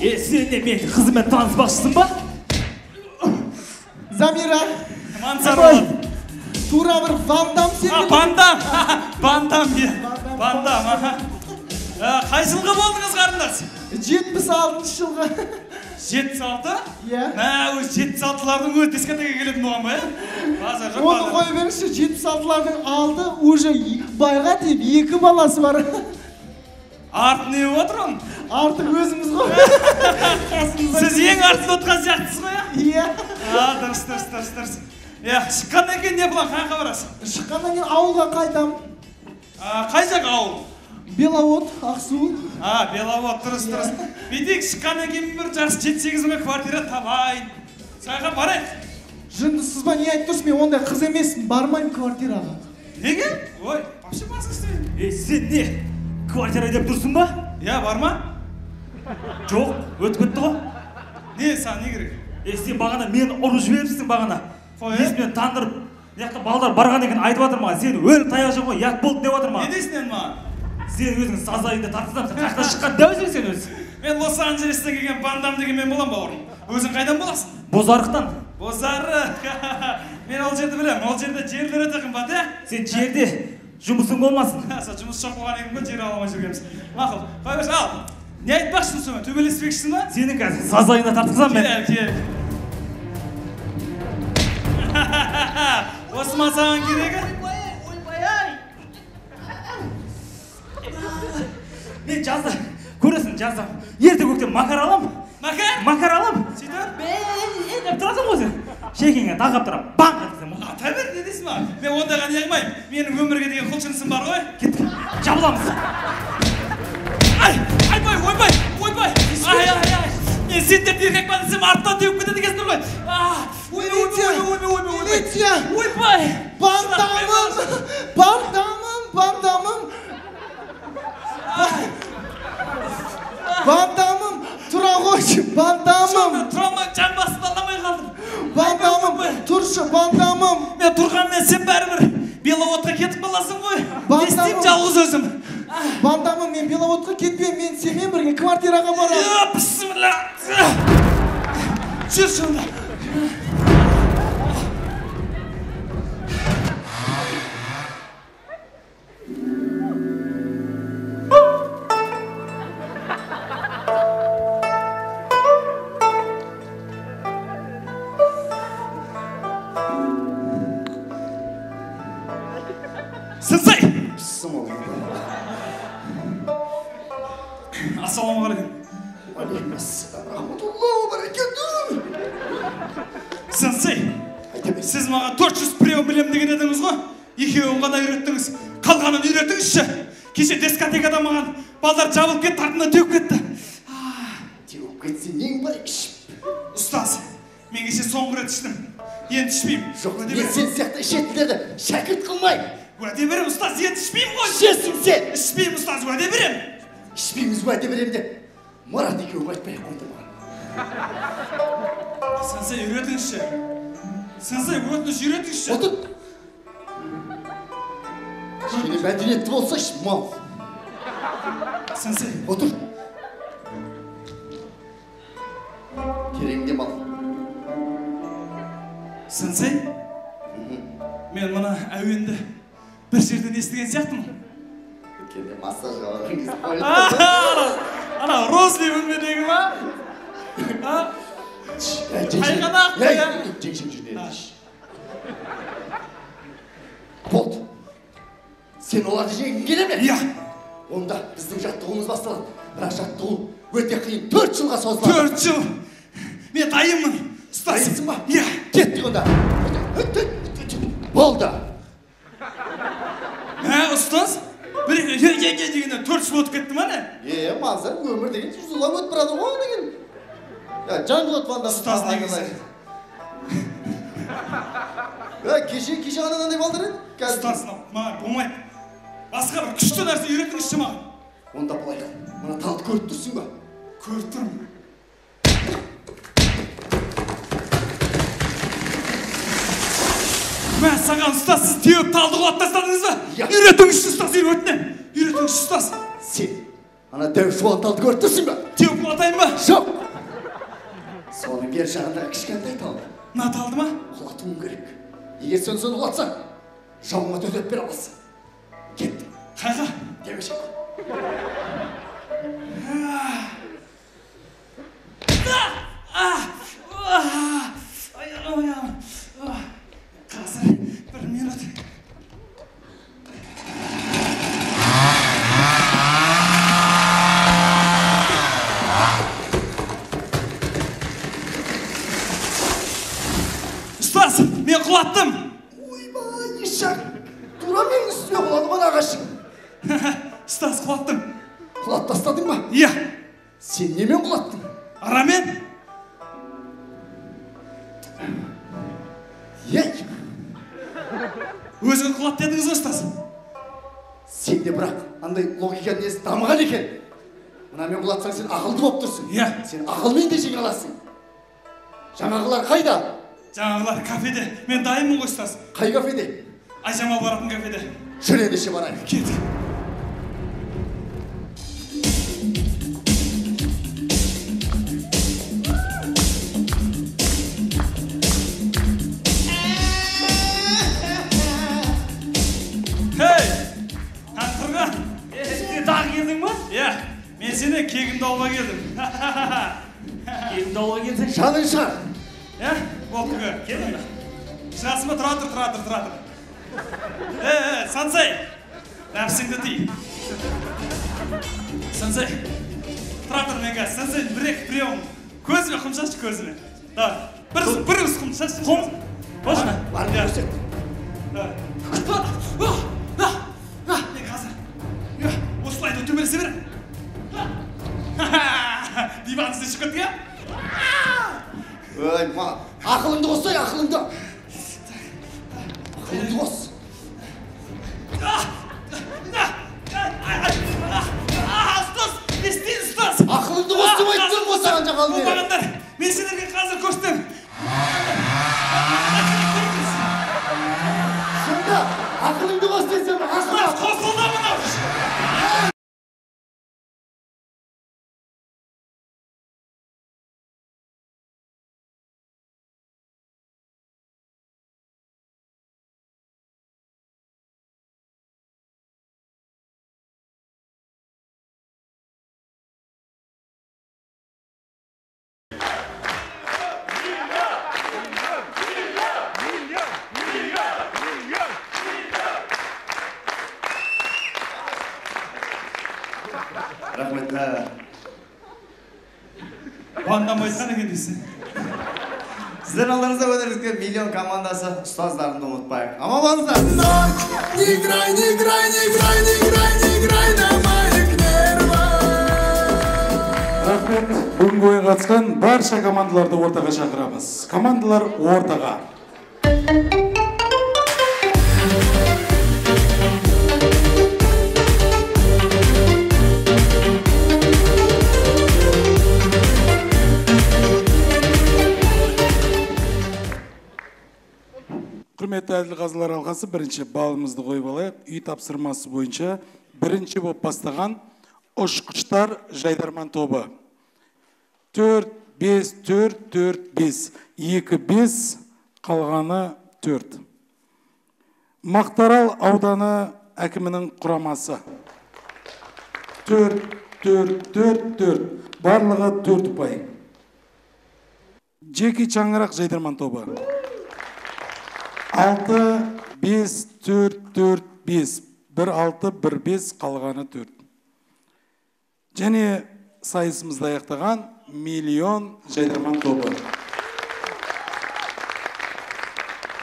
Сен не, мен қызыммен таныспақшысың ба? Замира. Мансар болады. Тура бір Ван Дам секілді. Ван Дам, Ван Дам, Ван Дам, аха. Қай жылғы болдыңыз, қарындас? 76 жылғы. 76? Иә. Мә, өзі 76-лардың өзі дискотекаға келетін болған ба, иә? Базар жоқ. Оны қоя беріңізші, 76-лардың алды уже байға тиіп 2 баласы бар. Арты не болып отыр оның? Арты өзіміз ғой. Сіз ең артында отырған сияқтысыз ғой, иә? Иә. Дұрыс, дұрыс, дұрыс, дұрыс. Иә, шыққаннан кейін не план, қай жаққа барасыз? Шыққаннан кейін ауылға қайтамын. Қай жақ ауыл? Беловод, Ақсу. Беловод, дұрыс, дұрыс. Бүйтейік, шыққаннан кейін бір жақсы 7-8 мыңға квартира табайын. Сол жаққа барайық. Жындысыз ба, не айтып тұрсыз? Мен ондай қыз емеспін, бармаймын квартираға. Неге? Ой, вообще басқа істеймін. Сен не, квартира деп тұрсың ба? Иә, барма. Жоқ, өтіп кетті ғой. Не, саған не керек? Е, сен бағана мені ұрып жіберіпсің бағана. Есімнен тандырып, мына жақта балдар барған екен, айтып жатыр маған. Сен өліп таяқ жеп ғой, ұят болды деп жатыр маған. Не дейсің енді маған? Сен өзің сазайыңды тартқызамын, сен қаяқтан шыққан дәусің сен өзі? Мен Лос-Анджелестен келген Ван деген мен боламын, бауырым. Өзің қайдан боласың? Бозарықтан. Бозарық. Мен ол жерді білемін, ол жерде жерлер өте қымбат, ә? Сен жерде жұмысың болмасын. Сол жұмыс жоқ болған екен ғой, жер ала алмай жүргенбіз. Мақұл, қоя берші, ал. Не айтпақшысың сонымен, төбелеспекшісің ба? Сенің қазір сазайыңды тартқызамын мен. Кел, кел. Осы ма саған керегі? Ойбай-ай! Мен жазда, көресің, жазда. Ерте көктем макар алам. Макар? Макар алам. Сөйтіп? Деп тұрасың ғой сен. Шекеңе тағап тұрамын, баңқ еткіземін. Ата бер, не дейсің маған? Мен ондайға не қылмаймын. Менің өмірге деген құлшынысым бар ғой. Кеттік, жабыламыз. Ай, айбай, ойбай, ойбай. Ай, ай, ай. Мен сендерді еркек па десем, арттан теуіп кетеді екенсіңдер ғой. Ой, ой, ой, ой, ой, ой, Милиция! Ойбай! Бандамым! Бандамым! Бандамым! Бандамым! Тұра қойшы, бандамым! Тұра алмай, жамбасымды ала алмай қалдым. Бандамым, тұршы, бандамым! Мен тұрғанмен сен бәрібір Беловодқа кетіп қаласың ғой. Не істеймін жалғыз өзім? Бандамым, мен Беловодқа кетпеймін, мен сенімен бірге квартираға барамын. Бісміллә! Жүр сонда. Сенсей! Ассалаумағалейкум. Уағалейкумассалам, рахматуллахи ва баракатух. Сенсей, сіз маған 400 прием білем деген едіңіз ғой? Екеуін ғана үйреттіңіз. Қалғанын үйретіңізші. Кеше дискотекада маған балдар жабылып кетті, артымнан теуіп кетті. Теуіп кетсе нең бар, ішіп. Ұстаз, мен кеше соңғы рет іштім. Енді ішпеймін. Жоқ, мен сен сияқты ішетіндерді шәкірт қылмаймын. Уәде беремін, ұстаз, енді ішпеймін ғой. Ішесің сен. Ішпеймін, ұстаз, уәде беремін. Ішпейміз, уәде беремін деп. Марат екеуің айтпай ақ қойды маған. Сенсей, үйретіңізші. Сенсей, өтініш, үйретіңізші. Отыр. Кішкене мәдениетті болсайшы, мал. Сенсей. Отыр. Терең дем ал. Сенсей, мен мына әуенді бір жерден естіген сияқтымын. Өткенде массажға барған кезде қойып. Ана розли бөлмедегі ма? Тайғанақ қой. Жеңшем жүрді. Болды. Сен оларды жеңгің келе ме? Иә. Онда біздің жаттығуымыз басталады. Бірақ жаттығу өте қиын. 4 жылға созылады. 4 жыл. Мен дайынмын. Ұстаз. Дайынсың ба? Иә. Кеттік онда. Болды. Ә, ұстаз? Бір екі дегенде 4 жыл өтіп кетті ма не? Е, маза, өмір деген зулап өтіп барады ғой деген. Я, Жан-Клод Ван Дамм. Ұстаз негізі. Кеше, кеше ғана мынандай балдар еді. Ұстаз, маған болмайды. Басқа бір күшті нәрсе үйретіңізші маған. Онда былай қыл. Мына талды көріп тұрсың ба? Көріп тұрмын. Мә, саған ұстаз, сіз теуіп талды құлатып тастадыңыз ба? Үйретіңізші, ұстаз, өтінемін. Үйретіңізші, ұстаз. Сен ана дәу жуан талды көріп тұрсың ба? Теуіп құлатайын ба? Жоқ. Соның бер жағындағы кішкентай талды. Мына талды ма? Құлатуың керек. Егер сен соны құлатсаң, жауыңа төтеп бере аласың. Кеттік. Қайға? Демешек. Аяғым, аяғым. Қазір бір минут. Ұстаз, мен құлаттым. Ойбай, ешак. Тура менің үстіме құлады ғой ағашың. Ұстаз, құлаттым. Құлат тастадың ба? Иә. Сен немен құлаттың? Арамен. Ей! Өзіңіз құлат дедіңіз ғой, ұстаз. Сенде бірақ андай логика несі дамыған екен. Мынамен құлатсаң сен ақылды болып тұрсың. Иә. Сен ақылмен де жеңе аласың. Жаңағылар қайда? Жаңағылар кафеде. Мен дайынмын ғой, ұстаз. Қай кафеде? Айжамал баратын кафеде. Жүр ендеше, барайық. Кеттік. Хей! Таңқырға! Сен тағы келдің ба? Иә, мен сені кегімді алуға келдім. Кегімді алуға келсең? Жаның шығар. Иә, болды, көке, кел онда. Шығасың ба? Тұра тұр, тұра тұр, тұра тұр. Сансай, нәпсіңді тый. Сансай, тұра тұр мен қазір. Сансай, бір екі прием. Көзіме құм шашшы, көзіме. Давай, бір уыс құм шашшы. Құм? Можно? Барып көрсет. Давай. Мен қазір. Осылай да төбелесе бер. Диван үстіне шығып кетті, иә? Ой, ма, ақылыңды қоссай, ақылыңды. Ақылыңды қос. Ұстаз, не істеймін, ұстаз? Ақылыңды қос деп айтып тұрмын ғой саған, жаңағалы бері. Оңбағандар, мен сендерге қазір көрсетемін. Сонда ақылыңды қос десем, ақылың. Қосылды мынау. Рахмет. Қуандамай айтқан екен дейсің. Сіздердің алдарыңызда өнеріңізге Миллион командасы, ұстаздарымды ұмытпайық. Аман болыңыздар. Не играй, не играй, не играй, не играй, не играй на моих нервах. Рахмет. Бүгінгі ойынға қатысқан барша командаларды ортаға шақырамыз. Командалар ортаға. Құрметті әділқазылар алқасы, бірінші балымызды қойып алайық. Үй тапсырмасы бойынша бірінші болып бастаған ұшқыштар жайдарман тобы. 4, 5, 4, 4, 5, 2, 5, қалғаны 4. Мақтарал ауданы әкімінің құрамасы. 4, 4, 4, 4, барлығы 4 ұпай. Жеке шаңырақ жайдарман тобы. 6, 5, 4, 4, 5, 1, 6, 1, 5, қалғаны 4. Және сайысымызды аяқтаған Миллион жайдарман тобы.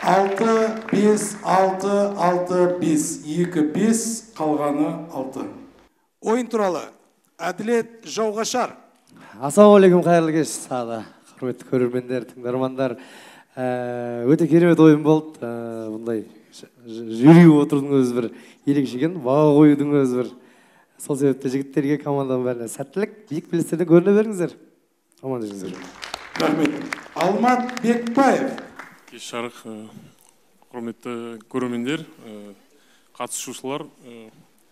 6, 5, 6, 6, 5, 2, 5, қалғаны 6. Ойын туралы Әділет Жауғашар. Ассалаумағалейкум, қайырлы кеш, сағда құрметті көрермендер, тыңдармандар. Өте керемет ойын болды. Бұндай жюри отырудың өзі бір ерекше екен, баға қоюдың өзі бір. Сол себепті жігіттерге, команданың бәріне сәттілік, биік белестерден көріне беріңіздер. Аман жүріңіздер. Рахмет. Алмат Бекбаев. Кеш жарық, құрметті көрермендер, қатысушылар,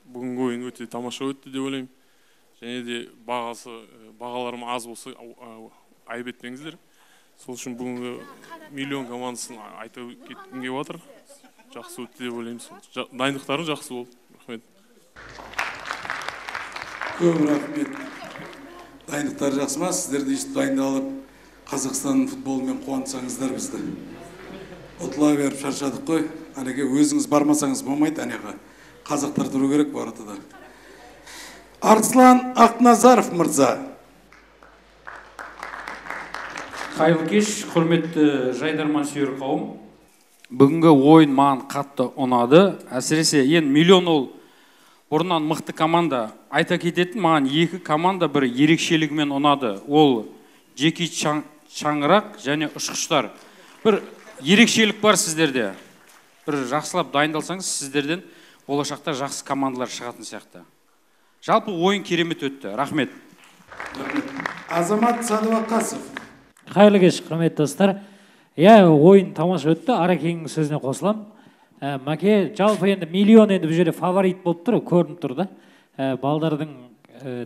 бүгінгі ойын өте тамаша өтті деп ойлаймын. Және де бағаларым аз болса айып етпеңіздер. Сол үшін бүгінгі Миллион командасын айта кеткім келіп жатыр. Жақсы өтті деп ойлаймын. Дайындықтарың жақсы болды. Рахмет. Көп рахмет. Дайындықтар жақсы ма? Сіздер де өйстіп дайындалып Қазақстанның футболымен қуантсаңыздар бізді. Ұтыла беріп шаршадық қой. Әнеке өзіңіз бармасаңыз болмайды, әнеке. Қазақтар тұру керек ортада. Арслан Ақназаров мырза. Қайырлы кеш, құрметті жайдарман сүйер қауым. Бүгінгі ойын маған қатты ұнады. Әсіресе енді Миллион ол бұрыннан мықты команда. Айта кететін маған екі команда бір ерекшелігімен ұнады. Ол жеке шаңырақ және ұшқыштар. Бір ерекшелік бар сіздерде. Бір жақсылап дайындалсаңыз, сіздерден болашақта жақсы командалар шығатын сияқты. Жалпы ойын керемет өтті. Рахмет. Азамат Садуақасов. Қайырлы кеш, құрметті достар. Иә, ойын тамаша өтті. Аракеңнің сөзіне қосыламын. Мәке, жалпы енді миллион енді бұл жерде фаворит болып тұр, көрініп тұр да. Балдардың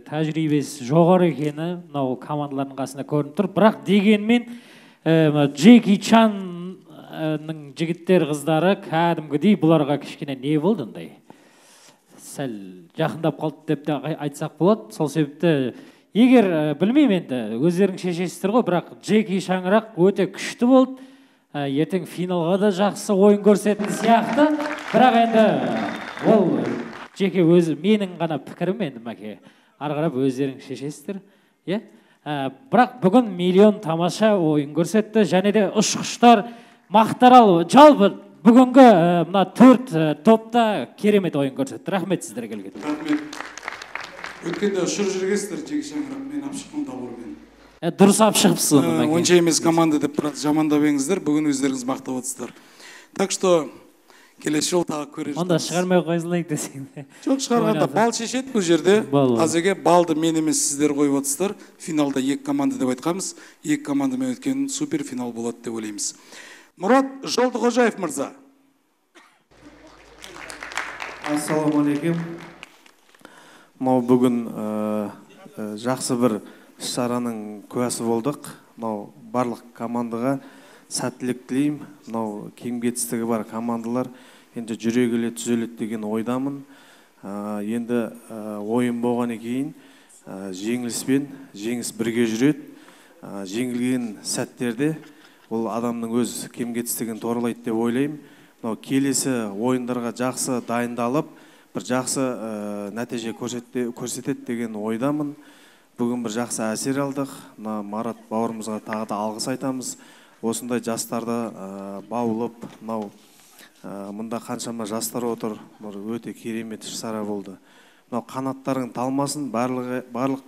тәжірибесі жоғары екені мынау командалардың қасында көрініп тұр. Бірақ дегенмен Джеки Чанның жігіттер қыздары кәдімгідей бұларға кішкене не болды андай. Сәл жақындап қалды деп те айтсақ болады. Сол себепті егер білмеймін енді, өздерің шешесіздер ғой, бірақ Джеки Шаңырақ өте күшті болды. Ертең финалға да жақсы ойын көрсететін сияқты. Бірақ енді ол жеке өзі менің ғана пікірім енді, Мәке. Ары қарап өздерің шешесіздер. Иә? Бірақ бүгін миллион тамаша ойын көрсетті. Және де ұшқыштар, Мақтарал, жалпы бүгінгі мына 4 топта керемет ойын көрсетті. Рахмет сіздерге келген. Рахмет. Өткенде ұшырып жүргенсіздер, Джеки Шаңырақ, мен алып шықтым табормен. Дұрыс алып шығыпсыз оны, Мәке. Онша емес команда деп біраз жамандап едіңіздер, бүгін өздеріңіз мақтап отырсыздар. Так что келесі жолы тағы көре Онда жатармыз. Шығармай қоя салайық десең. Жоқ, шығарғанда бал шешеді бұл жерде. Бал. Азеке, балды мен емес сіздер қойып отырсыздар. Финалда екі команда деп айтқанбыз. Екі командамен өткен супер финал болады деп ойлаймыз. Мұрат Жолдықожаев мырза. Ассалаумағалейкум. Мынау бүгін жақсы бір іс-шараның куәсі болдық. Мынау барлық командаға сәттілік тілеймін. Мынау кем кетістігі бар командалар енді жүре келе түзеледі деген ойдамын. Енді ойын болғаннан кейін жеңіліс пен жеңіс бірге жүреді. Жеңілген сәттерде ол адамның өз кем кетістігін туралайды деп ойлаймын. Мынау келесі ойындарға жақсы дайындалып, бір жақсы нәтиже көрсетеді деген ойдамын. Бүгін бір жақсы әсер алдық. Мына Марат бауырымызға тағы да алғыс айтамыз. Осындай жастарды баулып, мынау мында қаншама жастар отыр. Мынау өте керемет іс-шара болды. Мынау қанаттарың талмасын, барлық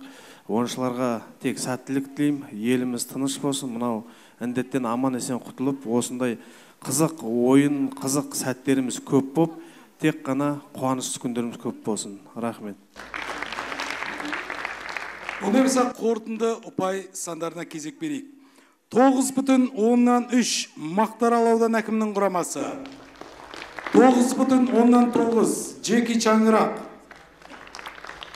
ойыншыларға тек сәттілік тілеймін. Еліміз тыныш болсын. Мынау індеттен аман есен құтылып, осындай қызық ойын, қызық сәттеріміз көп болып, тек қана қуанышты күндеріміз көп болсын. Рахмет. Ондай болса қорытынды ұпай сандарына кезек берейік. 9,3 Мақтарал аудан әкімінің құрамасы. 9,9 Джеки Чаңырақ.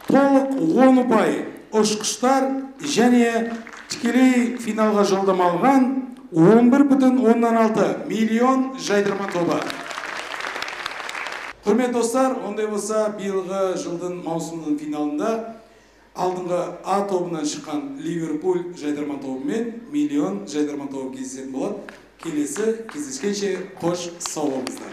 Толық 10 ұпай ұшқыштар және тікелей финалға жолдама алған 11,6 миллион жайдарман тобы. Құрметті достар, ондай болса биылғы жылдың маусымының финалында алдыңғы А тобынан шыққан Ливерпуль жайдарман тобы мен миллион жайдарман тобы кездесетін болады. Келесі кездескенше қош сау болыңыздар.